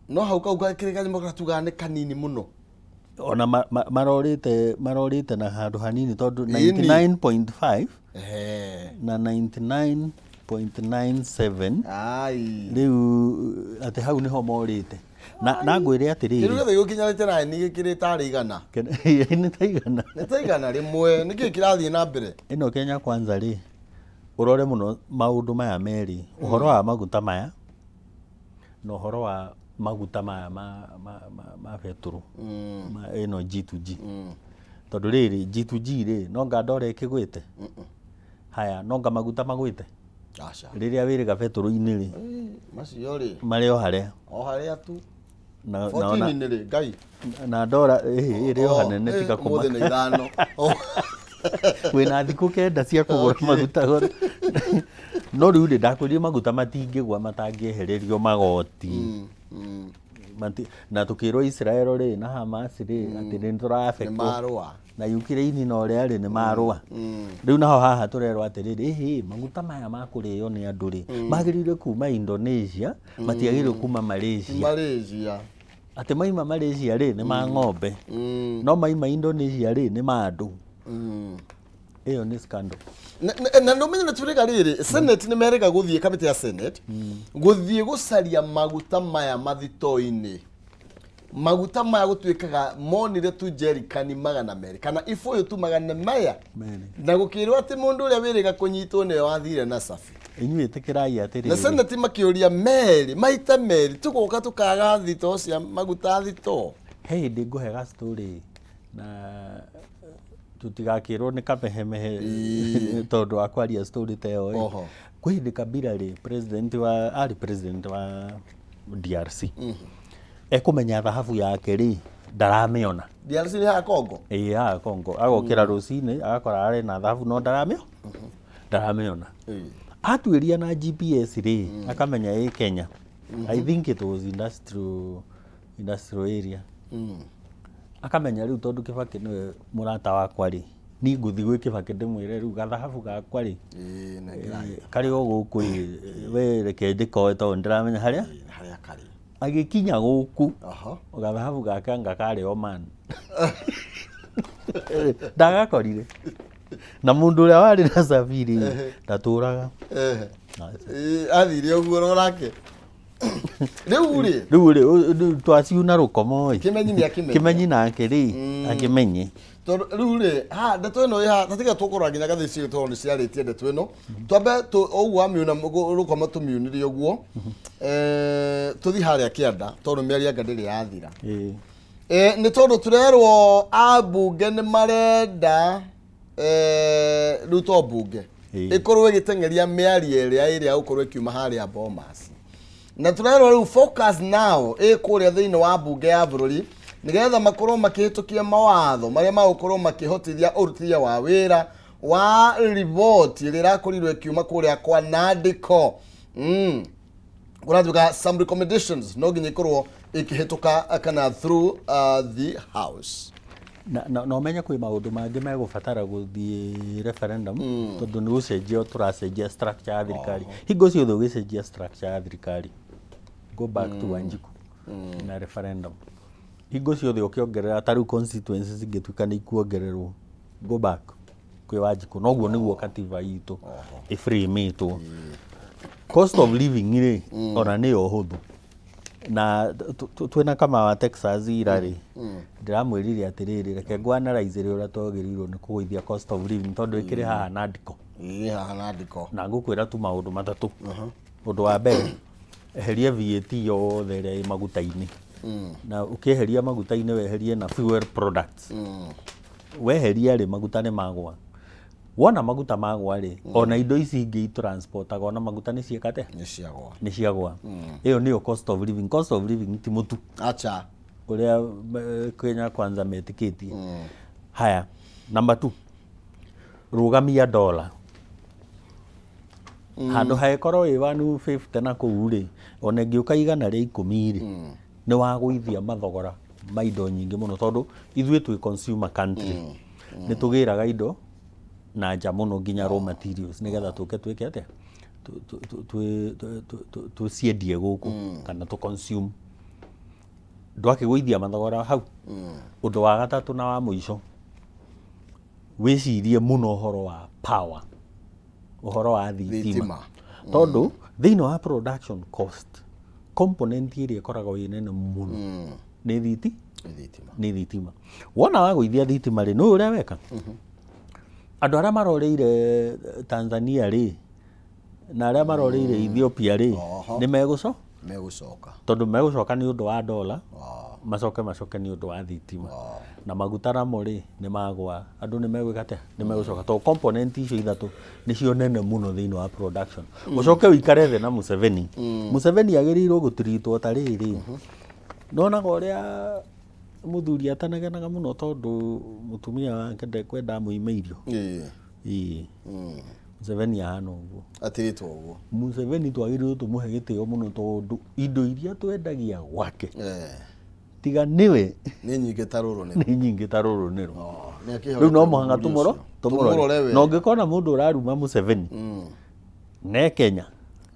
S2: No hau kau kĩrĩ kanyamũ karatugaga nĩ kanini mũno.
S3: Ona marorĩte na handũ hanini tondũ
S2: Ĩni.
S3: 99.5. Na 99.97.
S2: Ai.
S3: Rĩu atĩ hau nĩho morĩte na ngwĩre
S2: Kĩndũ
S3: atĩrĩrĩ,
S2: gĩothe gĩgũkinyanĩte na nĩ gĩkĩrĩ tarĩ 100.
S3: Nĩ ta 100.
S2: Nĩ ta 101. Nĩkĩ kĩrathiĩ na mbere?
S3: Ĩno Kenya Kwanza rĩ, ũrore mũno maũndũ maya merĩ, ũhoro wa maguta maya na ũhoro wa maguta maya ma betũrũ, ma ĩno G2G, tondũ rĩrĩ G2G rĩ, nonga ndora ĩkĩgwĩte haya, nonga maguta magwĩte.
S2: Aca.
S3: Rĩrĩa wĩrĩga betũrũ-inĩ rĩ,
S2: Macio rĩ,
S3: marĩ o harĩa
S2: o harĩa tu.
S3: na
S2: 14 rĩ, Ngai.
S3: Na ndora ĩrĩ o hanene tiga
S2: Ũmũthĩ
S3: kũmaka.
S2: nĩ 5. Oh.
S3: Wĩna thikũ 9 cia kũgũra maguta goro. No rĩu rĩ, ndakwĩrire maguta matingĩgwa matangĩehererio magoti. Na tũkĩrwo Israel rĩ na Hamas rĩ atĩ nĩ
S2: Nĩ
S3: tũra-affectwo
S2: marũa.
S3: Na Ukraine na ũrĩa rĩ nĩ marũa. Rĩu naho haha tũrerwo atĩrĩrĩ, ĩhĩ, maguta maya ma kũrĩo nĩ andũ rĩ, magĩrĩire kuma Indonesia, matiagĩrĩire kuma Malaysia.
S2: Malaysia.
S3: Atĩ maima Malaysia rĩ, nĩ ma ng'ombe, no maima Indonesia rĩ, nĩ ma andũ. Ĩyo nĩ scandal.
S2: Na nĩ ũmenye nĩ twĩrĩga rĩrĩ, Senate nĩ merĩga gũthiĩ, kamĩtĩ ya Senate gũthiĩ gũcaria maguta maya mathito-inĩ. Maguta maya gũtuĩkaga monire tu jerikani 200 kana ibũyũ tu magana maya
S3: Merĩ.
S2: Na gũkĩrwo atĩ mũndũ ũrĩa wĩrĩga kũnyitwo nĩwe wathire na cabi.
S3: Inyuĩ ĩtĩkĩrai
S2: Na
S3: atĩrĩrĩ,
S2: Senate makĩũria merĩ maita merĩ, tũgoka tũkaga thitoo cia maguta thitoo.
S3: He hĩndĩ ngũhe ga story na tũtigakĩrwo nĩ kamehemehe tondũ wa kwaria story ta ĩyo ĩ.
S2: Oho.
S3: Kwĩ hĩndĩ Kabila rĩ, president wa arĩ president wa DRC, ekũmenya thahabu yake rĩ, ndaramĩona.
S2: DRC nĩ haha Congo.
S3: Ĩĩ, haha Congo. Agokĩra rũcinĩ agakora arĩ na thahabu no ndaramĩona. Atuĩria na GPS rĩ, akamenya ĩ Kenya. I think it was industrial area. Akamenya rĩu tondũ Kibaki nĩwe mũrata wakwa rĩ, niĩ ngũthiĩ gwĩ Kibaki ndĩmwĩre rĩu gathahabu gakwa rĩ,
S2: Ĩĩ, nengera.
S3: Karĩ o gũkũ ĩ, we reke ndĩkoe tondũ ndĩramenya harĩa
S2: Harĩa karĩ.
S3: Agĩkinya gũkũ, gathahabu gake anga karĩ Oman, ndagakorire, na mũndũ ũrĩa warĩ na cabi rĩ, ndatũraga.
S2: Ehe. Ĩĩ, athire ũguo rorake rĩu rĩ.
S3: Rĩu rĩ, rĩu twaciuna rũkomo ĩ.
S2: Kĩmenyi nĩ akĩmenye.
S3: Kĩmenyi nake rĩ, akĩmenye.
S2: Tondũ rĩu rĩ, ha ndeto ĩno ĩ haha, tatiga tũkũrora nginya ngathĩti ciitũ tondũ nĩ ciarĩtie ndeto ĩno. Twambe ũguo wamiuna rũkoma tũmiunire ũguo. Tũthiĩ harĩa kĩanda tondũ mĩario anga ndĩrĩ yathira. Nĩ tondũ tũrerwo ambunge nĩ marenda, rĩu to mbunge ĩkorwo ĩgĩteng'eria mĩario ĩrĩa gũkorwo ĩkiuma harĩa Bomas, na tũrerwo rĩu focus now ĩ kũrĩa thĩinĩ wa mbunge ya bũrũri nĩgetha makorwo makĩhĩtũkia mawatho marĩa magũkorwo makĩhotithia ũrutithia wa wĩra wa riboti ĩrĩa ĩrakorirwo ĩkiuma kũrĩa kwa Nandiko. Kũratuĩka some recommendations no nginya ikorwo ikĩhĩtũka kana through the house.
S3: Na ũmenye kwĩ maũndũ mangĩ megũbatara gũthiĩ referendum, tondũ nĩ gũcenjia tũracenjia structure ya thirikari. Hingo ciothe ũgĩcenjia structure ya thirikari, go back to Wanjiku na referendum. Hingo ciothe ũkĩongerera, ta rĩu constituencies ingĩtuĩka nĩ ikuongererwo, go back kwĩ Wanjiku. Noguo nĩguo katiba itũ ĩframĩtwo. Cost of living rĩ, ona nĩyo hũthũ, na twĩna kama wa Texas ira rĩ, ndĩramwĩrire atĩrĩrĩ, reke ngũ-analyse ũrĩa twagĩrĩirwo nĩ kũgũithia cost of living, tondũ ĩkĩrĩ haha na ndiko.
S2: Ĩ haha na ndiko.
S3: Na ngũkwĩra tu maũndũ matatũ. Ũndũ wa mbere, eheria VAT yothe ĩrĩa ĩ maguta-inĩ, na ũkĩeheria maguta-inĩ weherie na fuel products. Weheria rĩ, maguta nĩ magwa. Wona maguta magwa rĩ, ona indo ici ingĩ itransportaga ona maguta nĩ ciĩka atĩa?
S2: Nĩ ciagwa.
S3: Nĩ ciagwa. Ĩyo nĩyo cost of living. Cost of living ti mũtu
S2: Acha.
S3: Ũrĩa Kenya Kwanza metĩkĩtie. Haya, number two, rũgamia dola handũ haĩkorwo ĩ 150 na kũu rĩ, ona ĩngĩũka 110 rĩ, nĩ wagũithia mathogora ma indo nyingĩ mũno, tondũ ithuĩ twĩ consumer country, nĩ tũgĩraga indo na nja mũno, nginya raw materials, nĩgetha tũke twĩke atĩa? Tũciendie gũkũ kana tũ consume. Ndwakĩgũithia mathogora hau. Ũndũ wa gatatũ na wa mũico, wĩcirie mũno ũhoro wa power. Ũhoro wa thitima.
S2: Thitima.
S3: Tondũ thĩinĩ wa production cost, component ĩrĩa ĩkoragwo ĩ nene mũno nĩ thiti.
S2: Nĩ thitima.
S3: Nĩ thitima. Wona wagũithia thitima rĩ, nĩ ũrĩa weka andũ arĩa maroreire Tanzania rĩ, na arĩa maroreire Ethiopia rĩ, nĩ megũco
S2: Megũcoka.
S3: Tondũ megũcoka nĩ ũndũ wa dola, macoke nĩ ũndũ wa thitima na maguta namo rĩ, nĩ magwa, andũ nĩ megwĩka atĩa? Nĩ megũcoka, tondũ component icio ithatũ nĩcio nene mũno thĩinĩ wa production. Ũcoke ũikare thĩ na Museveni. Museveni agĩrĩirwo gũtiritwo ta rĩrĩ, nonaga ũrĩa mũthuri atanegenaga mũno tondũ mũtumia wake ndekwenda amũime irio. Ĩĩ, Museveni ahana ũguo.
S2: Atirĩtwo ũguo.
S3: Museveni twagĩrĩirwo tũmũhe gĩtĩo mũno tondũ indo iria twendagia gwake, tiga nĩwe,
S2: Nĩ nyingĩ ta rũrũ nĩ
S3: nĩ nyingĩ ta rũrũ nĩrũ.
S2: Nĩ akĩhotete.
S3: Rĩu no mũhaka
S2: Mũthuri
S3: tũmũro
S2: ũcio. Tũmũrore
S3: tũmũrore.
S2: we.
S3: Na ũngĩkona mũndũ ũraruma Museveni ne Kenya,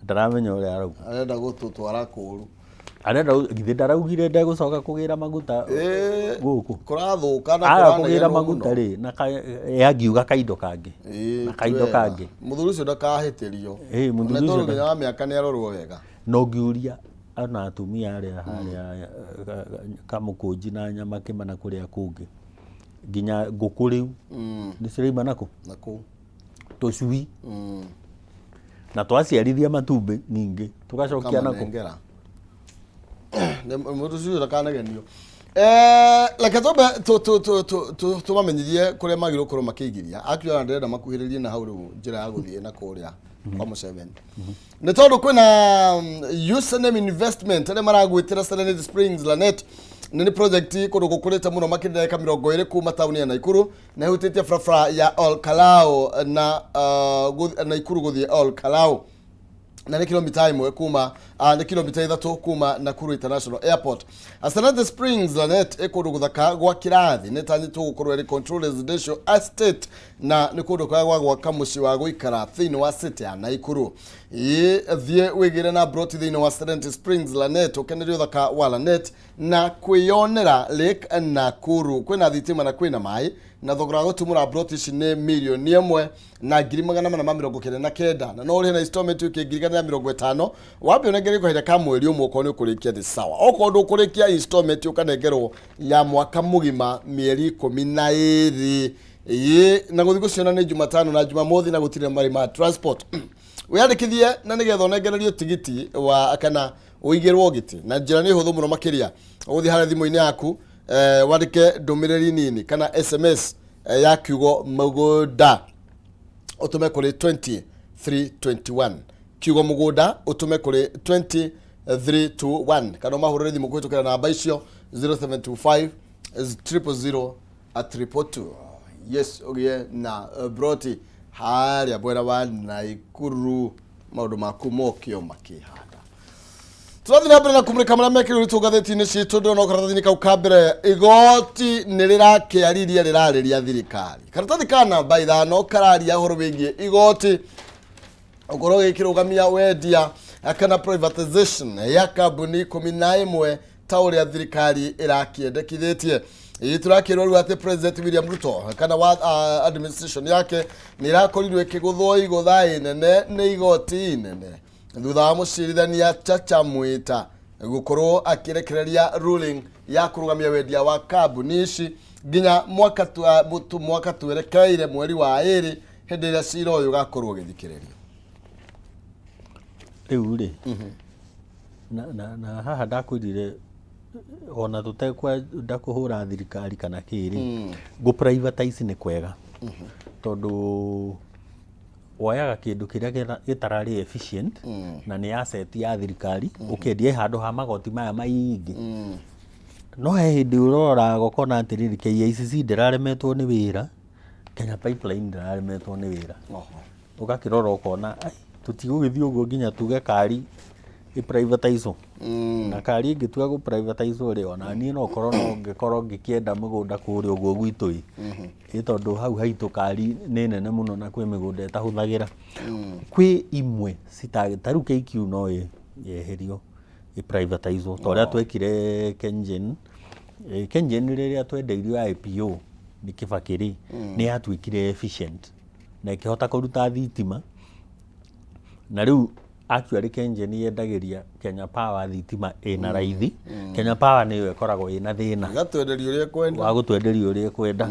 S3: ndaramenya ũrĩa arauga.
S2: Arenda gũtũtwara kũũru.
S3: Arenda githĩ ndaraugire ndegũcoka kũgĩra maguta gũkũ?
S2: Kũrathũka na
S3: Aga kũgĩra
S2: kũranegenwo
S3: maguta
S2: mũno.
S3: rĩ, na yangiuga kaindo kangĩ na kaindo
S2: Ti wega.
S3: kangĩ.
S2: Mũthuri ũcio ndakahĩtĩrio.
S3: Mũthuri
S2: Ona
S3: ũcio
S2: tondũ nginya wa mĩaka nĩ arorwo wega.
S3: Na ũngĩũria ona atumia arĩa harĩa Kamũkũnji na Nyamakĩma na kũrĩa kũngĩ, nginya ngũkũ rĩu nĩ ciraima nakũ?
S2: Na kũu.
S3: Tũcui na twaciarithia matumbĩ ningĩ tũgacokia nakũ?
S2: Kamanengera. Mũndũ ũcio ndakanagenio. Reke twambe tũmamenyithie kũrĩa magĩrĩirwo gũkorwo makĩigithia. Actually, ona ndĩrenda makuhĩrĩrie na hau rĩu njĩra ya gũthiĩ na kũrĩa kwa Museveni, nĩ tondũ kwĩna Username Investment arĩa maragwĩtĩra Serenity Springs Lanet nĩ project kũndũ gũkũrĩte mũno makĩria ndagĩka 20 kuma taũni ya Naikuru, na ĩhutĩtie barabara ya Ol Kalou na Naikuru gũthiĩ Ol Kalou, na nĩ kilomita 1 kuma nĩ kilomita 3 kuma Nakuru International Airport. Serenity Springs Lanet ĩ kũndũ gũthaka gwa kĩrathi, nĩ tanyĩtwo gũkorwo ĩrĩ control residential estate, na nĩ kũndũ kwega gwa gwaka mũciĩ wa gũikara thĩinĩ wa city ya Naikuru. Ĩ thiĩ wĩgĩre na broti thĩinĩ wa Serenity Springs Lanet, ũkenerie ũthaka wa Lanet na kwĩyonera Lake Nakuru. Kwĩna thitima na kwĩna maĩ, na thogora wa gũtumũra broti ici nĩ 1,499,000, na no ũrĩhe na installment wiki 150,000. Wambe ũnengerio kahinda ka mweri 1, okorwo nĩ ũkũrĩkia nĩ sawa, okorwo ndũkũrĩkia installment ũkanengerwo ya mwaka mũgima, mĩeri 12. Ĩĩ, na gũthiĩ gũciona nĩ Jumatano na Jumamothi, na gũtirĩ marĩ ma transport. Wĩyandĩkithie na nĩgetha ũnengererio tigiti wa kana ũigĩrwo gĩtĩ, na njĩra nĩ hũthũ mũno makĩria. Ũgũthiĩ harĩa thimũ-inĩ yaku, wandĩke ndũmĩrĩri nini kana SMS ya kiugo mũgũnda, ũtũme kũrĩ 2321. Kiugo mũgũnda ũtũme kũrĩ 2321, kana ũmahũrĩre thimũ kũhĩtũkĩra namba icio, 0725 000 222. Yes, ũgĩe na broti harĩa mwena wa Naikuru, maũndũ maku mokio makĩhanda. Tũrathiĩ na mbere na kũmũrĩka marĩa mekĩrwo ritũ ngathĩti-inĩ citũ. Ndĩrona karatathi-inĩ kau ka mbere, igoti nĩ rĩrakĩaririe, rĩrarĩria thirikari. Karatathi ka namba 5 kararia ũhoro wĩgiĩ igoti ũkorwo gĩkĩrũgamia wendia kana privatization ya kambuni 11 ta ũrĩa thirikari ĩrakĩendekithĩtie. Ĩ tũrakĩrwo rĩu atĩ President William Ruto kana wa administration yake nĩ ĩrakorirwo ĩkĩgũthwo igũtha inene nĩ igoti inene thutha wa mũcirithania Chacha Mwita gũkorwo akĩrekereria ruling ya kũrũgamia wendia wa kambuni ici nginya mwaka twerekeire mweri wa 2, hĩndĩ ĩrĩa cira ũyũ ũgakorwo ũgĩthikĩrĩrio.
S3: Rĩu rĩ, na haha ndakwĩrire ona tũtekwenda kũhũra thirikari kana kĩrĩ, gũ privatize nĩ kwega tondũ woyaga kĩndũ kĩrĩa gĩtararĩ efficient na nĩ asset ya thirikari, ũkendia handũ ha magoti maya maingĩ. No he hĩndĩ ũroraga ũkona atĩrĩrĩ, KICC ndĩraremetwo nĩ wĩra, Kenya Pipeline ndĩraremetwo nĩ wĩra. Ũgakĩrora ũkona, ai, tũtigũgĩthiĩ ũguo nginya tuge kari ĩ-privatizwo. Na kari ĩngĩtua gũ privatizwo rĩ, ona niĩ no korwo no ngĩkorwo ngĩkĩenda mũgũnda kũrĩa ũguo gwitũ ĩ tondũ hau haitũ kari nĩ nene mũno na kwĩ mĩgũnda ĩtahũthagĩra. Kwĩ imwe cita, ta rĩu KQ no yeherio ĩ privatizwo ta ũrĩa twekire Kengen. Kengen rĩrĩa twendeirio IPO nĩ Kibaki rĩ, nĩ yatuĩkire efficient na ĩkĩhota kũruta thitima. Na rĩu actually KenGen yendagĩria Kenya Power thitima ĩna raithi. Kenya Power nĩyo ĩkoragwo ĩna thĩna
S2: Ĩgatwenderia ũrĩa ĩkwenda.
S3: Wa gũtwenderia ũrĩa ĩkwenda.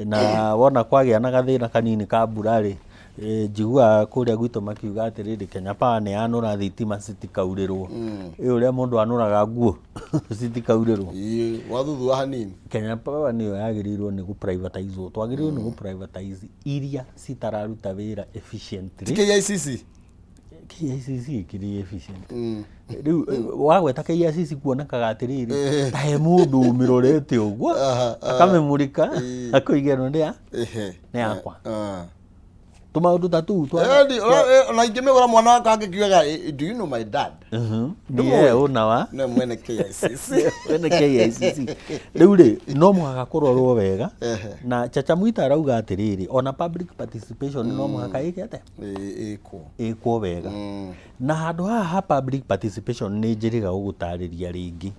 S3: Na wona kwagĩa na gathĩna kanini ka mbura rĩ, njiguaga kũrĩa gwitũ makiuga atĩrĩrĩ, Kenya Power nĩ yanũra thitima citikaurĩrwo. Ĩ ũrĩa mũndũ anũraga nguo citikaurĩrwo.
S2: Ĩĩ, wathuthua hanini.
S3: Kenya Power nĩyo yagĩrĩirwo nĩ gũ-privatizwo. Twagĩrĩirwo nĩ gũ-privatize iria citararuta wĩra efficiently.
S2: Ti KICC?
S3: KICC ĩkĩrĩ efficient. Rĩu wagweta KICC kuonekaga atĩrĩrĩ, ta he mũndũ ũmĩrorete ũguo, akamĩmũrĩka, akoiga ĩno nĩ ya nĩ yakwa. Tũmaũndũ ta tũu twa
S2: Yaani, ona ingĩmĩgũra mwana wakwa angĩkiugaga, "Do you know my dad?"
S3: Nĩ ũna wa
S2: nĩ mwene KICC.
S3: Mwene KICC. Rĩu rĩ, no mũhaka kũrorwo wega. Na Chacha Mwita arauga atĩrĩrĩ, ona public participation no mũhaka ĩke atĩa?
S2: Ĩkwo.
S3: Ĩkwo wega. Na handũ haha ha public participation nĩ njĩrĩga gũgũtarĩria rĩngĩ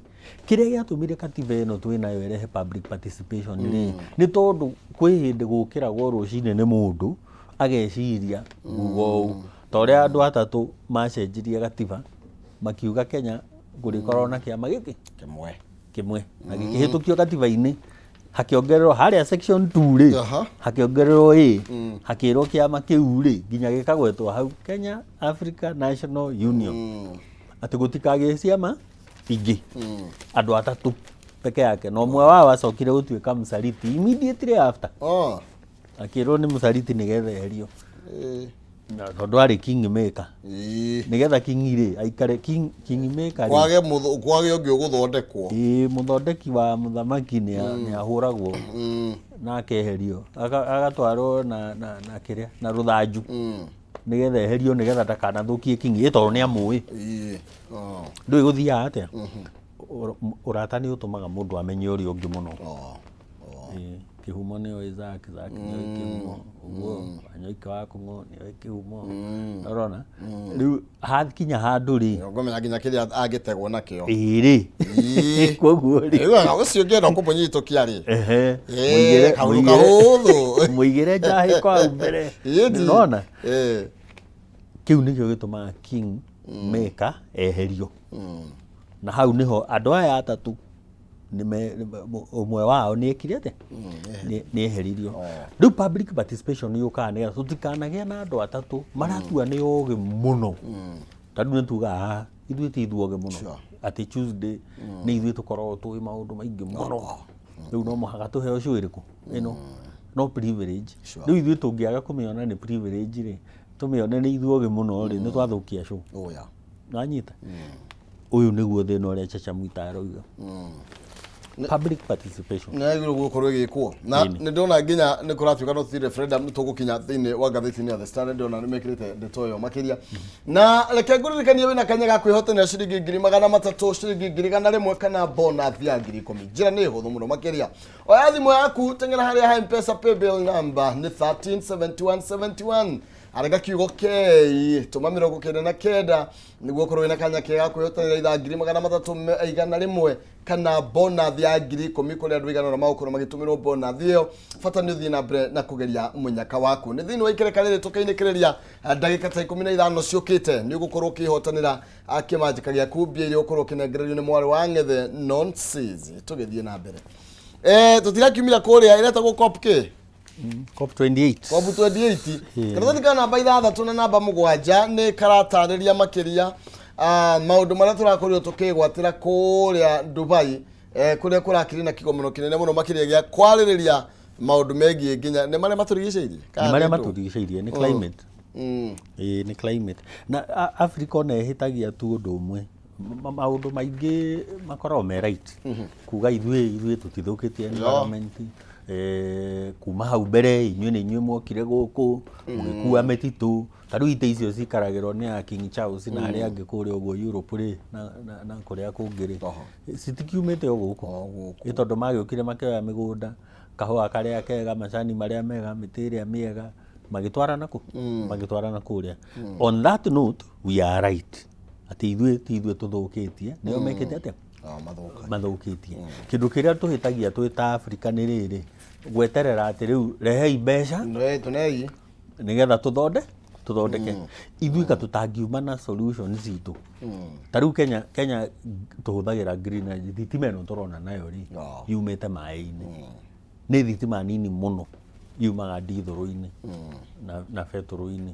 S3: kĩrĩa gĩatũmire katiba ĩno twĩnayo ĩrehe public participation rĩ, nĩ tondũ kwĩ hĩndĩ gũkĩragwo rũcinĩ nĩ mũndũ ageciria nguga ũũ, ta ũrĩa andũ atatũ macenjirie gatiba makiuga Kenya kũrĩkorwo na kĩama gĩkĩ
S2: kĩmwe.
S3: Kĩmwe, na gĩkĩhĩtũkio gatiba-inĩ, hakĩongererwo harĩa section 2 rĩ, hakĩongererwo ĩ, hakĩrwo kĩama kĩu rĩ, nginya gĩkagwetwo hau, Kenya Africa National Union, atĩ gũtikagĩe ciama ingĩ, andũ atatũ peke yake, na ũmwe wao acokire gũtuĩka msaliti immediately after. Akĩrwo nĩ mũsaliti nĩgetha eherio. Na tondũ arĩ king maker, nĩgetha king rĩ aikare king maker rĩ,
S2: Kwage ũngĩ ũgũthondekwo.
S3: Ĩĩ, mũthondeki wa mũthamaki nĩ ahũragwo na akeherio, agatwarwo na kĩrĩa na rũthanju nĩgetha eherio, nĩgetha ndakanathũkie king, ĩ tondũ nĩ amũĩ. Ndũĩ gũthiaga atĩa. Ũrata nĩ ũtũmaga mũndũ amenye ũrĩa ũngĩ mũno. Ĩĩ, kĩhumo nĩoĩ Zack, Zack nĩoĩ kĩhumo, ũguo Wanyoike wa Kũng'ũ nĩoĩ kĩhumo. Ũrona rĩu hakinya handũ rĩ,
S2: Ngũmenya nginya kĩrĩa angĩtegwo nakĩo.
S3: Ĩĩ rĩ, koguo rĩ,
S2: Rĩu ũcio ũngĩenda kũmũnyitũkia rĩ, kaũndũ kahũthũ.
S3: Mũigĩre njahĩ kwa hau mbere.
S2: Ĩĩ.
S3: Nĩwona kĩu nĩkĩo gĩtũmaga king maker eherio, na hau nĩho andũ aya atatũ ũmwe wao nĩ ekire atĩa? Nĩ eheririo. Rĩu public participation yũkaga nĩgetha tũtikanagĩe na andũ atatũ maratua nĩ ogĩ mũno. Ta rĩu nĩ tugaga haha ithuĩ ti ithuĩ ogĩ mũno, atĩ Tuesday nĩ ithuĩ tũkoragwo tũĩ maũndũ maingĩ mũno, rĩu no mũhaka tũheo show ĩrĩkũ ĩno, no privilege. Rĩu ithuĩ tũngĩaga kũmĩona nĩ privilege rĩ, tũmĩone nĩ ithuĩ ogĩ mũno rĩ, nĩ twathũkia show. Nanyita ũyũ nĩguo thĩna ũrĩa Chacha Mwita arauga, public participation.
S2: Nĩ yagĩrĩirwo gũkorwo ĩgĩkwo, na nĩ ndĩrona nginya nĩ kũratuĩka no tũthiĩ referendum. Nĩ tũgũkinya thĩinĩ wa ngathĩti-inĩ ya The Standard, ndĩrona nĩ mekĩrĩte ndeto ĩyo makĩria. Na reke ngũririkanie wĩna kanya ga kwĩhotanĩra ciringi 300,000, ciringi 100,000 kana bonus ya 10,000. Njĩra nĩ hũthũ mũno makĩria. Oya thimũ yaku, teng'era harĩa ha M-Pesa, paybill number nĩ 137171, arega kiugo K, tũma 99 nĩguo ũkorwo wĩna kanya kega kwĩhotanĩra ithaa 300,000, 100 kana bonus ya 10,000 kũrĩ andũ igana ũna magũkorwo magĩtũmĩrwo bonus ĩyo. Bata nĩ ũthiĩ na mbere na kũgeria mũnyaka waku. Nĩ thĩinĩ wa ikereka rĩrĩ tũkainĩkĩrĩria ndagĩka ta 15 ciũkĩte, nĩ ũgũkorwo ũkĩhotanĩra kĩmanjĩka gĩaku, mbia iria ũkorwo ũkĩnengererio nĩ mwarĩ wa ng'ethe Nonsis. Tũgĩthiĩ na mbere, tũtirakiumire kũrĩa ĩretagwo COP kĩ?
S3: COP 28.
S2: COP 28. Karatathi ka namba 6 na namba 7 nĩ karatarĩria makĩria maũndũ marĩa tũrakorirwo tũkĩgwatĩra kũrĩa Dubai, kũrĩa kũrakĩrĩ na kĩgomano kĩnene mũno makĩria gĩa kwarĩrĩria maũndũ megiĩ nginya nĩ marĩa matũrigicĩirie.
S3: Nĩ marĩa matũrigicĩirie, nĩ climate. Ĩĩ, nĩ climate. Na Africa ona ĩhĩtagia tu ũndũ ũmwe. Maũndũ maingĩ makoragwo me right kuga ithuĩ tũtithũkĩtie environment, kuma hau mbere inyuĩ nĩ inyuĩ mwokire gũkũ mũgĩkua mĩtitũ. Ta rĩu itĩ icio cikaragĩrwo nĩ a King Charles na arĩa angĩ kũrĩa ũguo Europe rĩ, na kũrĩa kũngĩ rĩ, citikiumĩte o gũkũ.
S2: O gũkũ.
S3: Ĩ tondũ magĩũkire makĩoya mĩgũnda, kahũa karĩa kega, macani marĩa mega, mĩtĩ ĩrĩa mĩega, magĩtwara nakũ? Magĩtwara na kũrĩa. On that note we are right atĩ ithuĩ ti ithuĩ tũthũkĩtie, nĩo mekĩte atĩa?
S2: Mathũka.
S3: Mathũkĩtie. Kĩndũ kĩrĩa tũhĩtagia twĩ ta Afrika nĩ rĩrĩ, gweterera atĩ rĩu rehei mbeca
S2: Tunei.
S3: Nĩgetha tũthonde Tũthondeke ithuĩ ka tũtangiuma na solution citũ. Ta rĩu Kenya tũhũthagĩra green energy. Thitima ĩno tũrona nayo rĩ, yumĩte maĩ-inĩ. Nĩ thitima nini mũno yumaga ndithũrũ-inĩ na betũrũ-inĩ.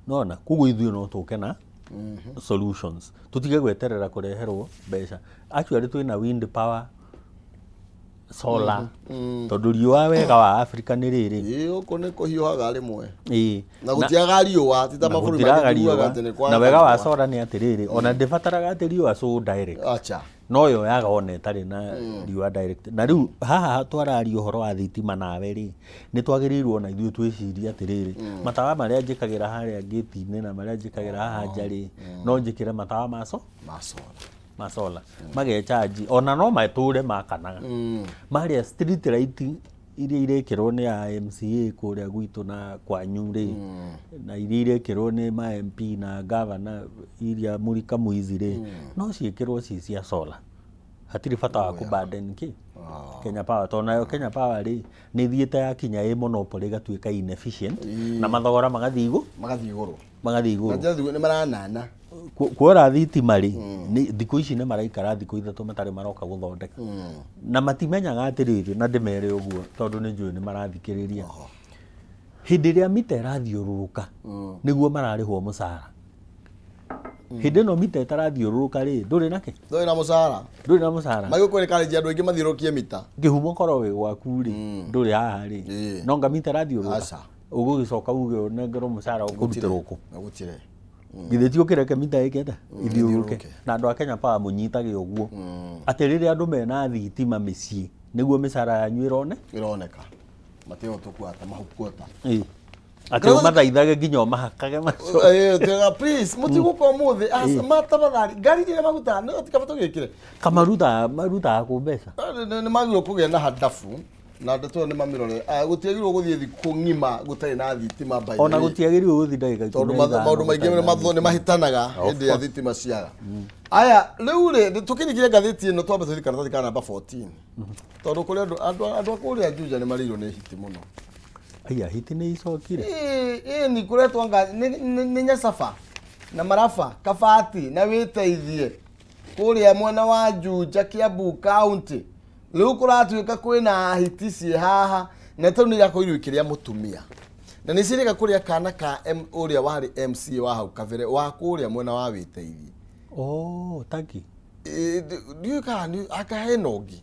S3: Nona koguo ithuĩ no tũke na solutions, tũtige gweterera kũreherwo mbeca. Actually twĩna wind power, solar, tondũ riũa, wega wa Africa nĩ rĩrĩ.
S2: Ĩĩ, gũkũ nĩ kũhiũhaga rĩmwe. Na
S3: Na-
S2: gũtiaga riũa, ti ta
S3: na
S2: mabũrũri
S3: gũtiraga
S2: mangĩ tugaga
S3: riũa.
S2: atĩ nĩ kwaga
S3: Na wega wa
S2: riũa.
S3: solar nĩ atĩrĩrĩ, ona ndĩbataraga atĩ riũa so direct.
S2: Acha.
S3: No yoyaga ona ĩtarĩ na riũa direct. Na rĩu haha twararia ũhoro wa thitima nawe rĩ, nĩ twagĩrĩirwo ona ithuĩ twĩcirie atĩrĩrĩ, matawa marĩa njĩkagĩra harĩa ngĩti-inĩ na marĩa njĩkagĩra haha nja rĩ, no njĩkĩre matawa ma
S2: Ma solar.
S3: Ma solar magechanji, ona no matũre makanaga. Marĩa street light iria irekĩrwo nĩ a MCA kũrĩa gwitũ na kwanyu rĩ, na iria irekĩrwo nĩ ma MP na governor, iria mũrika mwizi rĩ, no ciĩkĩrwo ci cia solar. Hatirĩ bata wa kũburden kĩ Kenya Power, tondũ nayo Kenya Power rĩ, nĩ ĩthiĩte yakinya ĩ monopoly, ĩgatuĩka inefficient na mathogora magathiĩ igũ
S2: Magathiĩ igũrũ.
S3: Magathiĩ
S2: Na
S3: igũrũ.
S2: njĩra nĩ maranana.
S3: Kuora thitima rĩ, nĩ thikũ ici nĩ maraikara thikũ 3 matarĩ maroka gũthondeka, na matimenyaga atĩrĩrĩ, na ndĩmere ũguo tondũ nĩ njũĩ nĩ marathikĩrĩria. Hĩndĩ ĩrĩa mita ĩrathiũrũrũka nĩguo mararĩhwo mũcara. Hĩndĩ ĩno mita ĩtarathiũrũrũka rĩ, ndũrĩ nake.
S2: Ndũrĩ na mũcara.
S3: Ndũrĩ na mũcara.
S2: Magĩkwĩrĩ karĩnji andũ aingĩ mathiũrũrũkie mita.
S3: Kĩhumo korwo wĩ gwaku rĩ, ndũrĩ haha rĩ, no nga mita ĩrathiũrũrũka.
S2: Aca.
S3: Ũgũgĩcoka uge ũnengerwo mũcara ũkũrutĩrwo kũ?
S2: Na gũtirĩ.
S3: Githĩ ti ũkĩreke mita ĩke atĩa? Ithiũrũrũke.
S2: Ithiũrũrũke.
S3: Na andũ a Kenya Power mũnyitage ũguo atĩ rĩrĩa andũ mena thitima mĩciĩ nĩguo mĩcara yanyu ĩrone.
S2: Ĩroneka mateo tũkuata mahukuota.
S3: Ĩ. Atĩ ũmathaithage nginya ũmahakage maco.
S2: Please, mũtigũka ũmũthĩ matafadhali, ngari iria maguta nĩ tikaba tũgĩkĩre.
S3: Kamarutaga marutaga kũ mbeca?
S2: Nĩ magĩrĩirwo kũgĩa na handabu na ndeto ĩyo nĩ mamĩrore. Ah, gũtiagĩrĩirwo gũthiĩ thikũ ng'ima gũtarĩ na thitima, by the
S3: Ona
S2: way.
S3: gũtiagĩrĩirwo gũthiĩ ndagĩka
S2: Tondũ
S3: 15
S2: maũndũ maingĩ
S3: gũtarĩ na
S2: nĩ mahĩtanaga hĩndĩ ya thitima ciaga. Aya, rĩu rĩ tũkĩringire ngathĩti ĩno, twambe tũthiĩ karatathi ka namba 14, tondũ kũrĩ andũ a kũrĩa Juja nĩ marĩirwo nĩ hiti mũno.
S3: Aya, hiti nĩ icokire.
S2: Ĩĩ, ni kũretwo nga nĩ Nyacaba na Maraba, Kabati na Wĩteithie kũrĩa mwena wa Juja, Kiambu County. Rĩu kũratuĩka kwĩna hiti ciĩ haha, na tondũ nĩ irakorirwo ikĩrĩa mũtumia na nĩ cirĩga kũrĩa kana ka ũrĩa warĩ MCA wa hau kabere wa kũrĩa mwena wa Wĩteithie.
S3: Oh, taki.
S2: Ĩ, ndiũĩ kana nĩ aka hena ũngĩ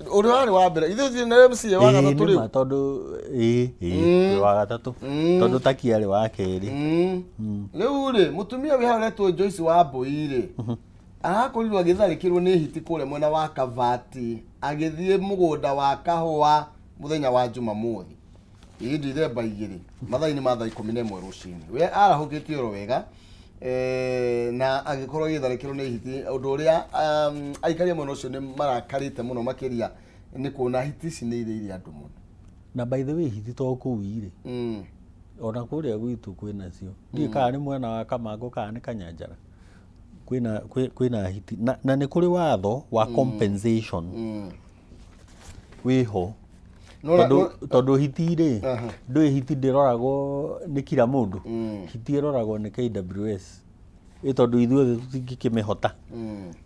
S2: ũrĩa warĩ wa mbere, ithuĩ na MCA wa
S3: Ĩĩ,
S2: gatatũ
S3: nĩ
S2: rĩu.
S3: ma, tondũ ĩĩ wa gatatũ, tondũ taki arĩ wa kerĩ.
S2: Rĩu rĩ, mũtumia wĩ hau ũretwo Joyce wa Mbũi rĩ, arakorirwo agĩtharĩkĩrwo nĩ hiti kũrĩa mwena wa Kabati agĩthiĩ mũgũnda wa kahũa mũthenya wa Jumamothi, ĩĩ, Ndithemba 2, mathaa-inĩ ma thaa 11 rũcinĩ. We arahũkĩte oro wega, na agĩkorwo agĩtharĩkĩrwo nĩ hiti, ũndũ ũrĩa aikari a mwena ũcio nĩ marakarĩte mũno makĩria nĩ kuona hiti ici nĩ irĩire andũ mũno.
S3: Na by the way, hiti to kũu irĩ, ona kũrĩa gwitũ kwĩnacio. Ndiũĩ kana nĩ mwena wa Kamango kana nĩ Kanyanjara, kwĩna hiti, na nĩ kũrĩ watho wa compensation wĩho. Tondũ hiti rĩ, ndũĩ hiti ndĩroragwo nĩ kila mũndũ. Hiti ĩroragwo nĩ KWS, ĩ tondũ ithuothe tũtingĩkĩmĩhota.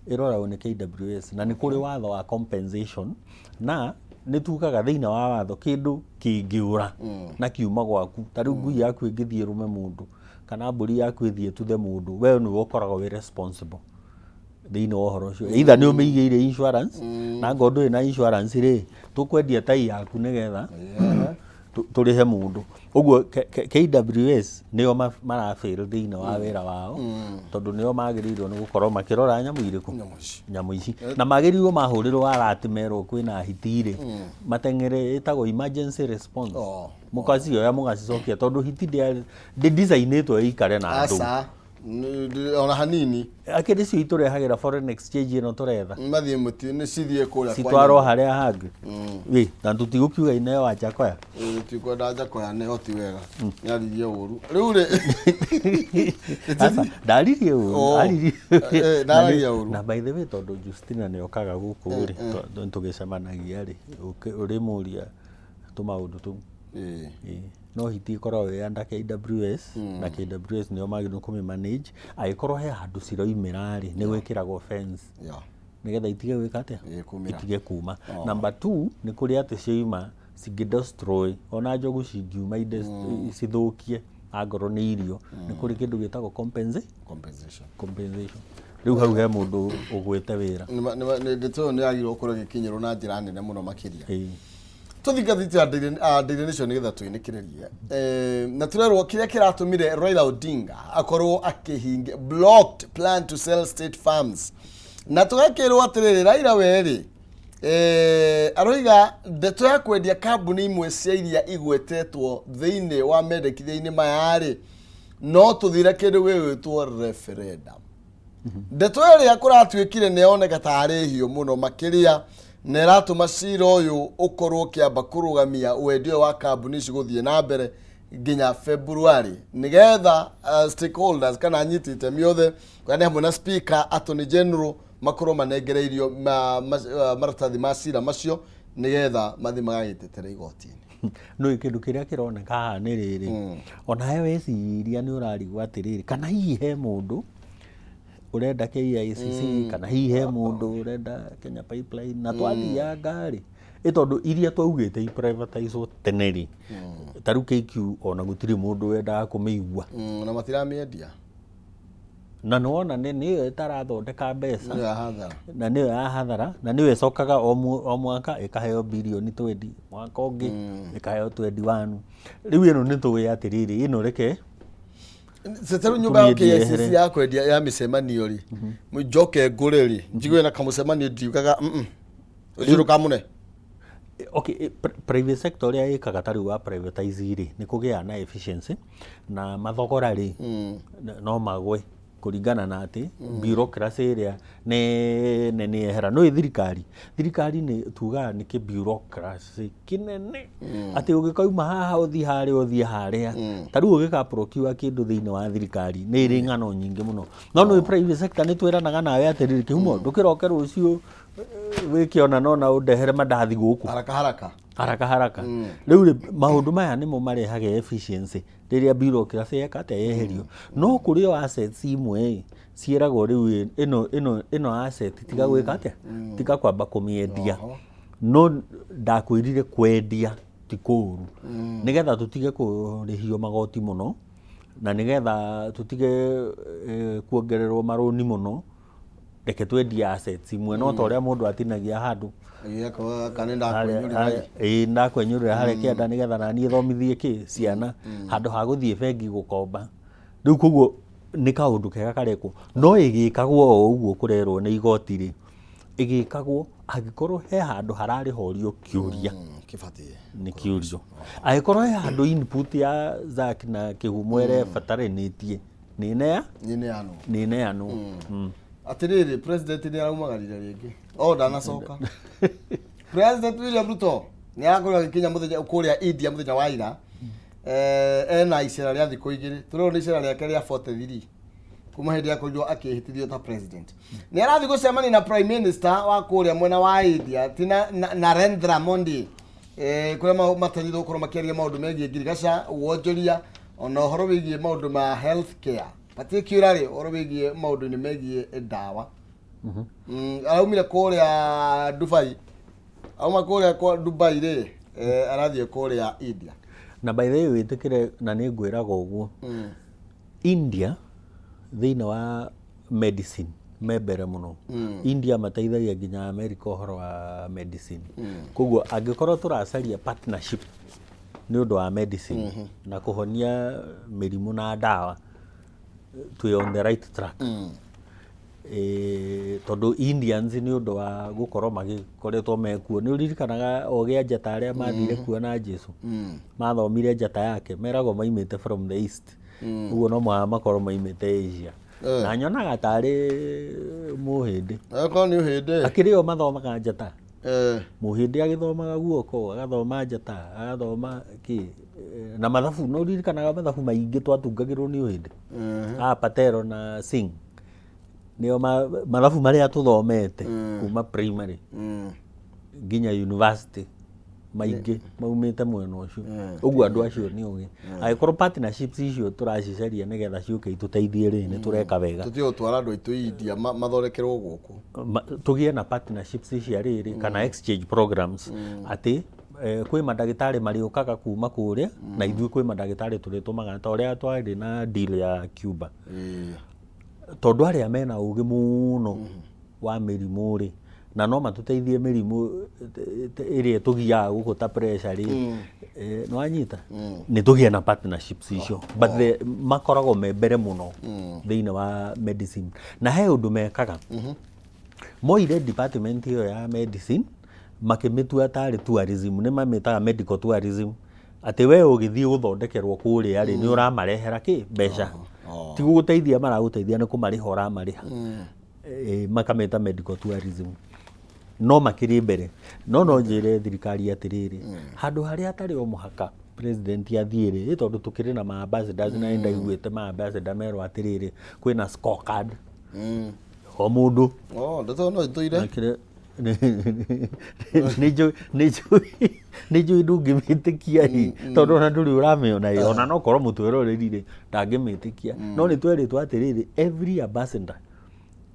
S3: Ĩroragwo nĩ KWS na nĩ kũrĩ watho wa compensation, na nĩ tugaga thĩinĩ wa watho kĩndũ kĩngĩũra na kiuma gwaku, ta rĩu ngui yaku ĩngĩthiĩ ĩrũme mũndũ kana mbũri yaku ĩthiĩ ĩtuthe mũndũ, we nĩwe ũkoragwo wĩ responsible thĩinĩ wa ũhoro ũcio, either nĩ ũmĩigĩire insurance, na angorwo ndũrĩ na insurance rĩ, tũkwendia tai yaku nĩgetha tũrĩhe mũndũ ũguo. KWS nĩo marafail thĩinĩ wa wĩra wao, tondũ nĩo magĩrĩirwo nĩ gũkorwo makĩrora nyamũ irĩkũ.
S2: Nyamũ ici.
S3: Nyamũ ici, na magĩrĩirwo mahũrĩrwo alert merwo kwĩna hiti rĩ, mateng'ere, ĩtagwo emergency response. Mũkacioya mũgacicokia, tondũ hiti ndĩ designĩtwo ĩikare na andũ.
S2: Aca. Ona hanini.
S3: Akĩrĩ cio itũrehagĩra foreign exchange ĩno tũretha.
S2: Mathiĩ mũti nĩ cithiĩ kũrĩa kwa
S3: Citwarwo harĩa hangĩ. Ĩ, na tũtigũkiuga ineo Wajakoya.
S2: Ĩ, tikwenda Njakoya nĩho ti wega, nĩaririe ũru rĩu rĩ.
S3: Aca, ndaririe ũru. Aririe
S2: Ndaragia ũru.
S3: Na by the way, tondũ Justina nĩ okaga gũkũ rĩ, tũgĩcemanagia rĩ, ũrĩmũria tũmaũndũ tũu. Ĩ. No hiti ĩkoragwo ĩ under KWS, na KWS nĩo magĩrĩirwo kũmĩ manage. Angĩkorwo he handũ ciroimĩra rĩ, nĩ gwĩkĩragwo fence nĩgetha itige gwĩka atĩa?
S2: Ĩ, kumĩra.
S3: Itige kuma. Number two, nĩ kũrĩ atĩ cioima cingĩ destroy, ona njogu cingiuma cithũkie angorwo nĩ irio, nĩ kũrĩ kĩndũ gĩtagwo
S2: compensation.
S3: Compensation. Rĩu hau he mũndũ ũgwĩte wĩra.
S2: Ndeto ĩyo nĩ yagĩrĩirwo gũkorwo ĩgĩkinyĩrwo na njĩra nene mũno makĩria. Tũthiĩ ngathĩti ya Daily Nation nĩgetha tũinĩkĩrĩrie. Na tũrerwo kĩrĩa kĩratũmire Raila Odinga akorwo akĩhingia blocked plan to sell state farms, na tũgakĩrwo atĩrĩrĩ, Raila werĩ aroiga ndeto ya kwendia kambuni imwe cia iria igwetetwo thĩinĩ wa mendekithia-inĩ maya rĩ, no tũthire kĩndũ gĩgwĩtwo referendum. Ndeto ĩrĩa kũratuĩkire nĩ yoneka tarĩ hiũ mũno makĩria na ĩratũma cira ũyũ ũkorwo ũkĩamba kũrũgamia wendia ũyũ wa kambuni ici gũthiĩ na mbere nginya February, nĩgetha stakeholders kana anyiti itemi othe, kana nĩ hamwe na speaker, attorney general, makorwo manengereirio maratathi ma cira macio nĩgetha mathiĩ magagĩtetera igoti-inĩ.
S3: Nĩ kĩndũ kĩrĩa kĩroneka haha nĩ rĩrĩ, ona he weciria nĩ ũrarigwo atĩrĩrĩ, kana hihi he mũndũ ũrenda KICC, kana hihi he mũndũ ũrenda Kenya Pipeline, na twathianga rĩ, ĩ tondũ iria twaugĩte iprivatizwo tene rĩ, ta rĩu KQ, ona gũtirĩ mũndũ wendaga kũmĩigua.
S2: Na matiramĩendia.
S3: Na nĩwona nĩ nĩyo ĩtarathondeka mbeca.
S2: Nĩyo ya hathara.
S3: Na nĩyo ya hathara, na nĩyo ĩcokaga o mwaka ĩkaheo birioni 20, mwaka ũngĩ ĩkaheo 21. Rĩu ĩno nĩ tũĩ atĩrĩrĩ, ĩno reke
S2: Tarĩu nyũmba ya
S3: tũmĩendie
S2: KICC
S3: yehere.
S2: Ya kwendia ya mĩcemanio rĩ, njoke ngũre rĩ, njigue na kamũcemanio, ndiugaga ũcio ndũkamũne.
S3: Okay, private sector ũrĩa ĩkaga, ta rĩu wa privatize rĩ, nĩ kũgĩaga na efficiency na mathogora rĩ no magwe kũringana na atĩ bureaucracy ĩrĩa nene nĩ yehera. No thirikari nĩ tugaga nĩ kĩ bureaucracy kĩnene atĩ ũgĩkauma haha ũthiĩ harĩa, ũthiĩ harĩa, ta rĩu ũgĩka procure kĩndũ thĩinĩ wa thirikari nĩ ĩrĩ ng'ano nyingĩ mũno. No nĩ private sector nĩ twĩranaga nawe atĩrĩrĩ, kĩhumo ndũkĩroke rũciũ, wĩke ona nona ũndehere mandathi gũkũ.
S2: Haraka haraka.
S3: Haraka haraka. Rĩu rĩ, maũndũ maya nĩmo marehaga efficiency rĩrĩa bureaucracy yeka atĩa, yeherio. No kũrĩ o assets imwe ĩ, ciĩragwo rĩu ĩno asset tiga gwĩka atĩa, tiga kwamba kũmĩendia. No ndakwĩrire kwendia ti kũũru, nĩgetha tũtige kũrĩhio magoti mũno na nĩgetha tũtige kuongererwo marũni mũno, reke twendie assets imwe, no ta ũrĩa mũndũ atinagia handũ.
S2: Kana ndakwenyũrĩra.
S3: Ĩĩ, ndakwenyũrĩra harĩa kĩanda nĩgetha naniĩ thomithie kĩ ciana handũ ha gũthiĩ bengi gũkomba. Rĩu koguo nĩ kaũndũ kega karekwo, no ĩgĩkagwo o ũguo kũrerwo nĩ igoti rĩ, ĩgĩkagwo angĩkorwo he handũ hararĩhorio kĩũria.
S2: Kĩbatiĩ
S3: Nĩ kĩũrio angĩkorwo he handũ input ya Zack na Kĩhumo ĩrebataranĩtie nĩ nea
S2: nĩ neanwo.
S3: Nĩ neanwo.
S2: Atĩrĩrĩ, president nĩ araumagarire rĩngĩ, o ndanacoka. President William Ruto nĩ arakorwo agĩkinya mũthenya kũrĩa India mũthenya wa ira, ena icera rĩa thikũ 2. Tũrona nĩ icera rĩake rĩa 43 kuma hĩndĩ akorirwo akĩhĩtithio ta president. Nĩ arathiĩ gũcemania na prime minister wa kũrĩa mwena wa India, ti Narendra Modi, kũrĩa matanyĩtwo gũkorwo makĩaria maũndũ megiĩ ngirigaca, wonjoria, ona ũhoro wĩgiĩ maũndũ ma health care, particularly ũhoro wĩgiĩ maũndũ-inĩ megiĩ ndawa. Araumire kũrĩa Dubai, auma kũrĩa kwa Dubai rĩ, arathiĩ kũrĩa India.
S3: Na by the way, wĩtĩkĩre na nĩ ngwĩraga ũguo, India thĩinĩ wa medicine me mbere mũno. India mateithagia nginya America ũhoro wa medicine. Koguo angĩkorwo tũracaria partnership nĩ ũndũ wa medicine na kũhonia mĩrimũ na ndawa, twĩ on the right track. Tondũ Indians nĩ ũndũ wa gũkorwo magĩkoretwo mekuo, nĩ ũririkanaga ogĩ a njata arĩa mathire kuona Jesu, mathomire njata yake, meragwo maimĩte from the east. Ũguo no mũhaka makorwo maimĩte Asia. Na nyonaga tarĩ mũhĩndĩ.
S2: Akorwo nĩ ũhĩndĩ.
S3: Akĩrĩ o mathomaga njata. Mũhĩndĩ agĩthomaga guoko, agathoma njata, agathoma kĩ, na mathabu. No ũririkanaga mathabu maingĩ twatungagĩrwo nĩ ũhĩndĩ, ah, Patero na Singh nĩo mathabu marĩa tũthomete kuma primary nginya university. Maingĩ maumĩte mwena ũcio. Ũguo andũ acio nĩ ũgĩ. Angĩkorwo partnerships icio tũracicaria nĩgetha ciũke itũteithie rĩ, nĩ tũreka wega.
S2: Tũtige gũtwara andũ aitũ India mathondekerwo gũkũ.
S3: Tũgĩe na partnerships cia rĩrĩ kana exchange programs, atĩ kwĩ mandagĩtarĩ marĩũkaga kuma kũrĩa na ithuĩ kwĩ mandagĩtarĩ tũrĩtũmaga, ta ũrĩa twarĩ na deal ya Cuba, tondũ arĩa mena ũgĩ mũno wa mĩrimũ rĩ, na no matũteithie mĩrimũ ĩrĩa ĩtũgiaga gũkũ ta pressure rĩ, nĩ wanyita, nĩ tũgĩe na partnerships icio. But makoragwo me mbere mũno thĩinĩ wa medicine, na he ũndũ mekaga, moire department ĩyo ya medicine makĩmĩtua tarĩ tourism, nĩ mamĩtaga medical tourism, atĩ we ũgĩthiĩ gũthondekerwo kũrĩa rĩ, nĩ ũramarehera kĩ mbeca. Ti gũgũteithia maragũteithia, nĩ kũmarĩha ũramarĩha. Makamĩta medical tourism, no makĩrĩ mbere. No njĩre thirikari atĩrĩrĩ, handũ harĩa hatarĩ o mũhaka president athiĩ rĩ, tondũ tũkĩrĩ na ma ambassadors, na nĩndaiguĩte ma ambassador merwo atĩrĩrĩ, kwĩna scorecard o mũndũ.
S2: Oh, ndeto no ĩtũire.
S3: Nĩ njũĩ ndũngĩmĩtĩkia ĩ, tondũ ona ndũrĩ ũramĩona ĩ, ona no korwo mũtwĩroreri rĩ, ndangĩmĩtĩkia. No nĩ twerĩtwo atĩrĩrĩ, every ambassador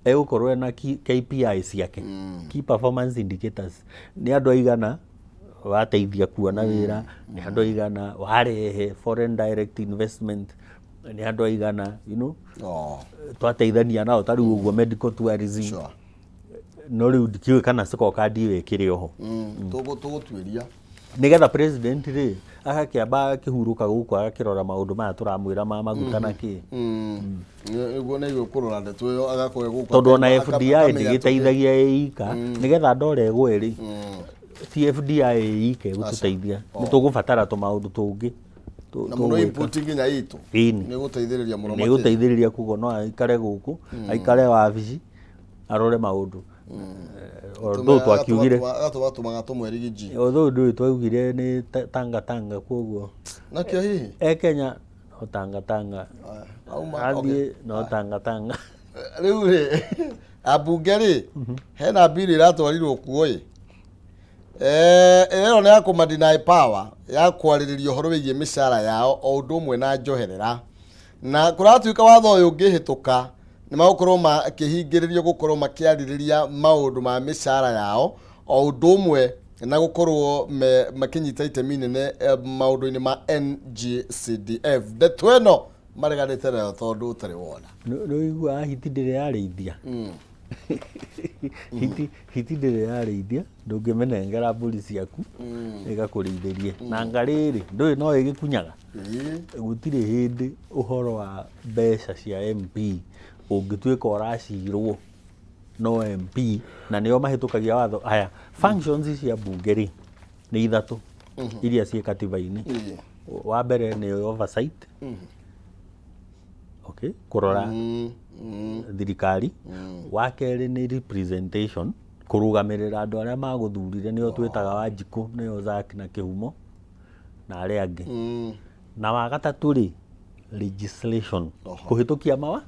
S3: egũkorwo ena KPI ciake, key performance indicators, nĩ andũ aigana wateithia kuona wĩra, nĩ andũ aigana warehe foreign direct investment, nĩ andũ aigana twateithania nao, ta rĩu ũguo medical tourism. No rĩu ndikĩũĩ kana scorecard ĩyo ĩkĩrĩ oho.
S2: Tũgũtuĩria.
S3: Nĩgetha president rĩ, agakĩamba akĩhurũka gũkũ, agakĩrora maũndũ maya tũramwĩra ma maguta na kĩ.
S2: Nĩguo nĩguo kũrora ndeto ĩyo, agakorwo gũkũ.
S3: Tondũ ona FDI
S2: akamenya.
S3: Ndĩgĩteithagia ĩ ika, nĩgetha ndora ĩgwe rĩ, ti FDI ĩ ika ĩgũtũteithia, nĩ tũgũbatara tũmaũndũ tũngĩ
S2: na mũno
S3: tũgwĩka.
S2: Input nginya itũ.
S3: Ĩni.
S2: Nĩ gũteithĩrĩria mũno
S3: Nĩ
S2: makĩria.
S3: Gũteithĩrĩria, koguo no aikare gũkũ, aikare wabici, arore maũndũ. Although twakiugire
S2: Agatũmatũmaga tũmwerigiji.
S3: Although ndũĩ twaugire nĩ tanga tanga, koguo
S2: Nakĩo hihi
S3: e Kenya no tanga tanga.
S2: Auma.
S3: Athiĩ no tanga tanga.
S2: Rĩu rĩ, ambunge rĩ, hena mbiri ĩratwarirwo kuo ĩ, ĩrerwo nĩ ya kũma power ya kwarĩrĩria ũhoro wĩgiĩ mĩcara yao o ũndũ ũmwe na njoherera, na kũratuĩka watho ũyũ ũngĩhĩtũka, nĩ magũkorwo makĩhingĩrĩrio gũkorwo makĩarĩrĩria maũndũ ma mĩcara yao o ũndũ ũmwe na gũkorwo makĩnyita itemi nene maũndũ-inĩ ma NGCDF. Ndeto ĩno mareganĩte nayo tondũ ũtarĩ wona.
S3: Nĩ ũiguaga hiti ndĩrĩ yarĩithia, hiti ndĩrĩ yarĩithia, ndũngĩmĩnengera mbũri ciaku ĩgakũrĩithĩrie na ngarĩrĩ, ndũĩ no ĩgĩkunyaga. Gũtirĩ hĩndĩ ũhoro wa mbeca cia MP ũngĩtuĩka ũracirwo no MP, na nĩo mahĩtũkagia watho. Aya, functions cia mbunge rĩ, nĩ ithatũ iria ciĩ katiba-inĩ. Wa mbere nĩ oversight, okay, kũrora thirikari. Wa kerĩ nĩ representation, kũrũgamĩrĩra andũ arĩa magũthurire, nĩo twĩtaga Wanjikũ, nĩo Zack na Kĩhumo na arĩa angĩ. Na wa gatatũ rĩ, legislation, kũhĩtũkia
S2: mawatho.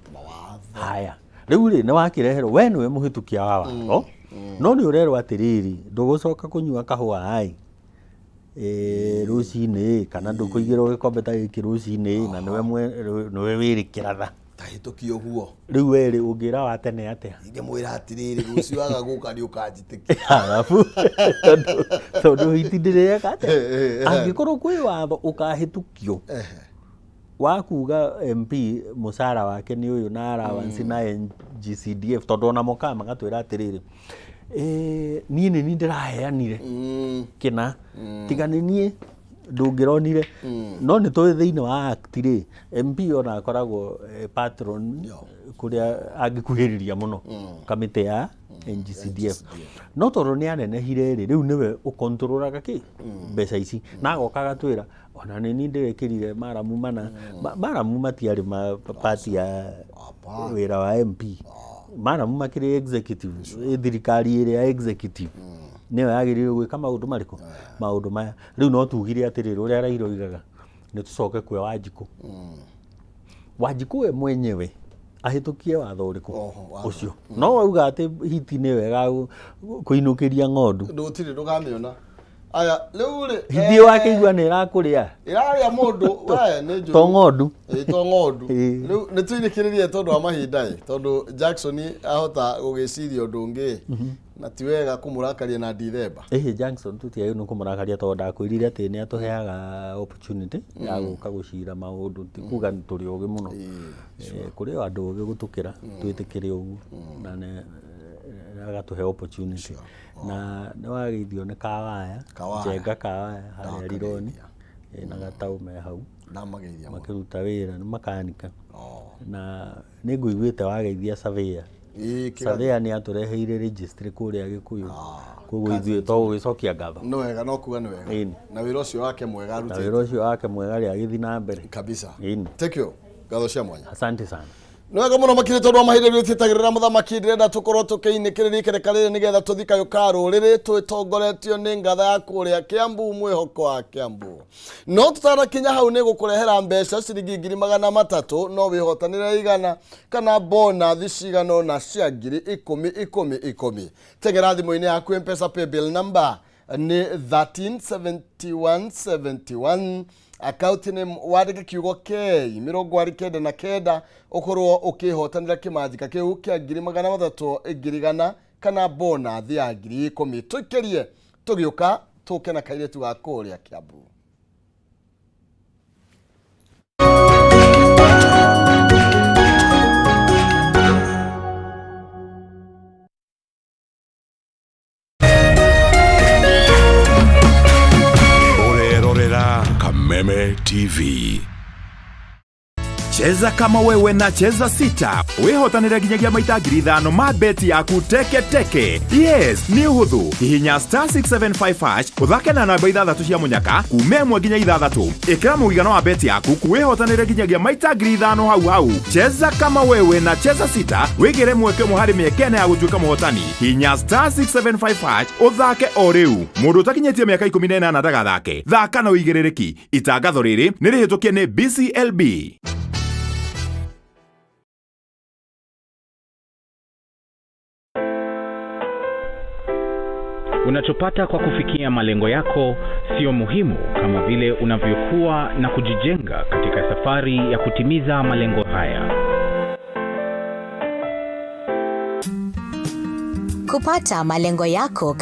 S3: Haya, rĩu rĩ, nĩ wakĩreherwo we nĩwe mũhĩtũkia wa watho, no nĩ ũrerwo atĩrĩrĩ, ndũgũcoka kũnyua kahũa ai rũcinĩ, kana ndũkũigĩrwo gĩkombe ta gĩkĩ rũcinĩ, na nĩwe nĩwe wĩrĩ kĩratha.
S2: Tahĩtũkia ũguo.
S3: Rĩu we rĩ, ũngĩra wa tene atĩa?
S2: Ingĩmwĩra atĩrĩrĩ, rũciũ waga gũka nĩ ũkanjĩtĩkia.
S3: Arabu tondũ hiti ndĩrĩeka atĩa, angĩkorwo kwĩ watho ũkahĩtũkio wa kuga MP mũcara wake nĩ ũyũ na allowance na NGCDF, tondũ ona mokaga magatwĩra atĩrĩrĩ, niĩ nĩ niĩ ndĩraheanire kĩna, tiga nĩ niĩ ndũngĩronire. No nĩ tũĩ thĩinĩ wa act rĩ, MP ona akoragwo patron kũrĩa angĩkuhĩrĩria mũno kamĩtĩ ya NGCDF, no tondũ nĩ anenehire rĩ, rĩu nĩwe ũkontrolaga kĩ mbeca ici, na agoka agatwĩra ona nĩ niĩ ndĩrekĩrire maramu mana. Maramu matiarĩ ma part ya wĩra wa MP. Maramu makĩrĩ executive, thirikari ĩrĩa executive nĩyo yagĩrĩirwo gwĩka maũndũ marĩkũ, maũndũ maya. Rĩu no tugire atĩrĩrĩ, ũrĩa Raila oigaga, nĩ tũcoke kwĩ Wanjikũ. Wanjikũ we mwenyewe ahĩtũkie watho ũrĩkũ?
S2: Oho, watho.
S3: Ũcio no wauga atĩ hiti nĩyo ĩgakũinũkĩria ng'ondu.
S2: Ndũgũtirĩ ndũkamĩona. Aya rĩu rĩ
S3: Hithio wakĩigua nĩ ĩrakũrĩa.
S2: Ĩrarĩa mũndũ we nĩ njũru.
S3: To ng'ondu.
S2: Ĩ to ng'ondu.
S3: Ĩĩ.
S2: Rĩu nĩ tũinĩkĩrĩrie tondũ wa mahinda ĩ, tondũ Jackson ahota gũgĩciria ũndũ ũngĩ na ti wega kũmũrakaria na Dithemba.
S3: Ĩhĩ Jackson tũtiagĩrĩirwo nĩ kũmũrakaria tondũ ndakwĩrire atĩ nĩ atũheaga opportunity ya gũka gũcira maũndũ, ti kuga tũrĩ ũgĩ mũno. Kũrĩ o andũ ũgĩ gũtũkĩra, twĩtĩkĩre ũguo, na nĩ agatũhe opportunity. Na nĩ wageithio nĩ Kawaya,
S2: Kawaya.
S3: Njenga Kawaya harĩa
S2: Ndakageithia.
S3: Rironi, na Gatau me hau
S2: Ndamageithia mũno.
S3: makĩruta wĩra, nĩ makanika.
S2: Oh.
S3: Na nĩ ngũiguĩte wageithia surveyor.
S2: Ĩĩ, kĩgathi.
S3: Surveyor nĩ atũreheire registry kũrĩa Gĩkũyũ. Koguo ithuĩ to gũgĩcokia ngatho.
S2: Nĩ wega, no kuga nĩ wega.
S3: Ĩni.
S2: Na wĩra ũcio wake mwega
S3: Na
S2: arutĩte.
S3: wĩra ũcio wake mwega rĩ agĩthiĩ na mbere.
S2: Kabisa.
S3: Ĩni.
S2: Thank you. Ngatho cia mwanya.
S3: Asante sana.
S2: Nĩ wega mũno makĩria tondũ wa mahinda rĩu twĩtagĩrĩra mũthamaki, ndĩrenda tũkorwo tũkĩinĩkĩrĩria ikereka rĩrĩ nĩgetha tũthiĩ kayũ ka rũrĩrĩ twĩtongoretio nĩ ngatha ya kũrĩa Kiambu, mwĩhoko wa Kiambu. No tũtanakinya hau nĩ gũkũrehera mbeca ciringi 300,000, no wĩhotanĩre 100 kana bonathi cigana ũna cia ngiri ikũmi ikũmi ikũmi. Tegera thimũ-inĩ yaku M-Pesa paybill number nĩ 137171, account name wandĩke kiugo K 99, ũkorwo ũkĩhotanĩra kĩmanjĩka kĩu kĩa 300,000, 100,000 kana bonathi ya 10,000. Tũikĩrie tũgĩũka tũke na kairĩtu ga kũrĩa Kiambu.
S4: Ũrerorera Kameme TV. Cheza kama wewe na Cheza Sita wĩhotanĩre nginyagia maita 5,000 ma beti yaku teke teke. Yes, nĩ ũhũthũ. Hihinya star 675 hash ũthake na namba 6 cia mũnyaka kuma 1 nginya 6. Ĩkĩra mũigana wa beti yaku wĩhotanĩre nginyagia maita 5,000 hau hau. Cheza kama wewe na Cheza Sita wĩgĩre mweke ũmwe harĩ mĩeke ĩna ya gũtuĩka mũhotani. Hihinya star 675 hash ũthake o rĩu. Mũndũ ũtakinyĩtie mĩaka 18 ndagathake. Thaka na ũigĩrĩrĩki. Itangatho rĩrĩ nĩ rĩhĩtũkie nĩ BCLB.
S5: Unachopata kwa kufikia malengo yako sio muhimu kama vile unavyokuwa na kujijenga katika safari ya kutimiza malengo haya.
S6: Kupata malengo yako.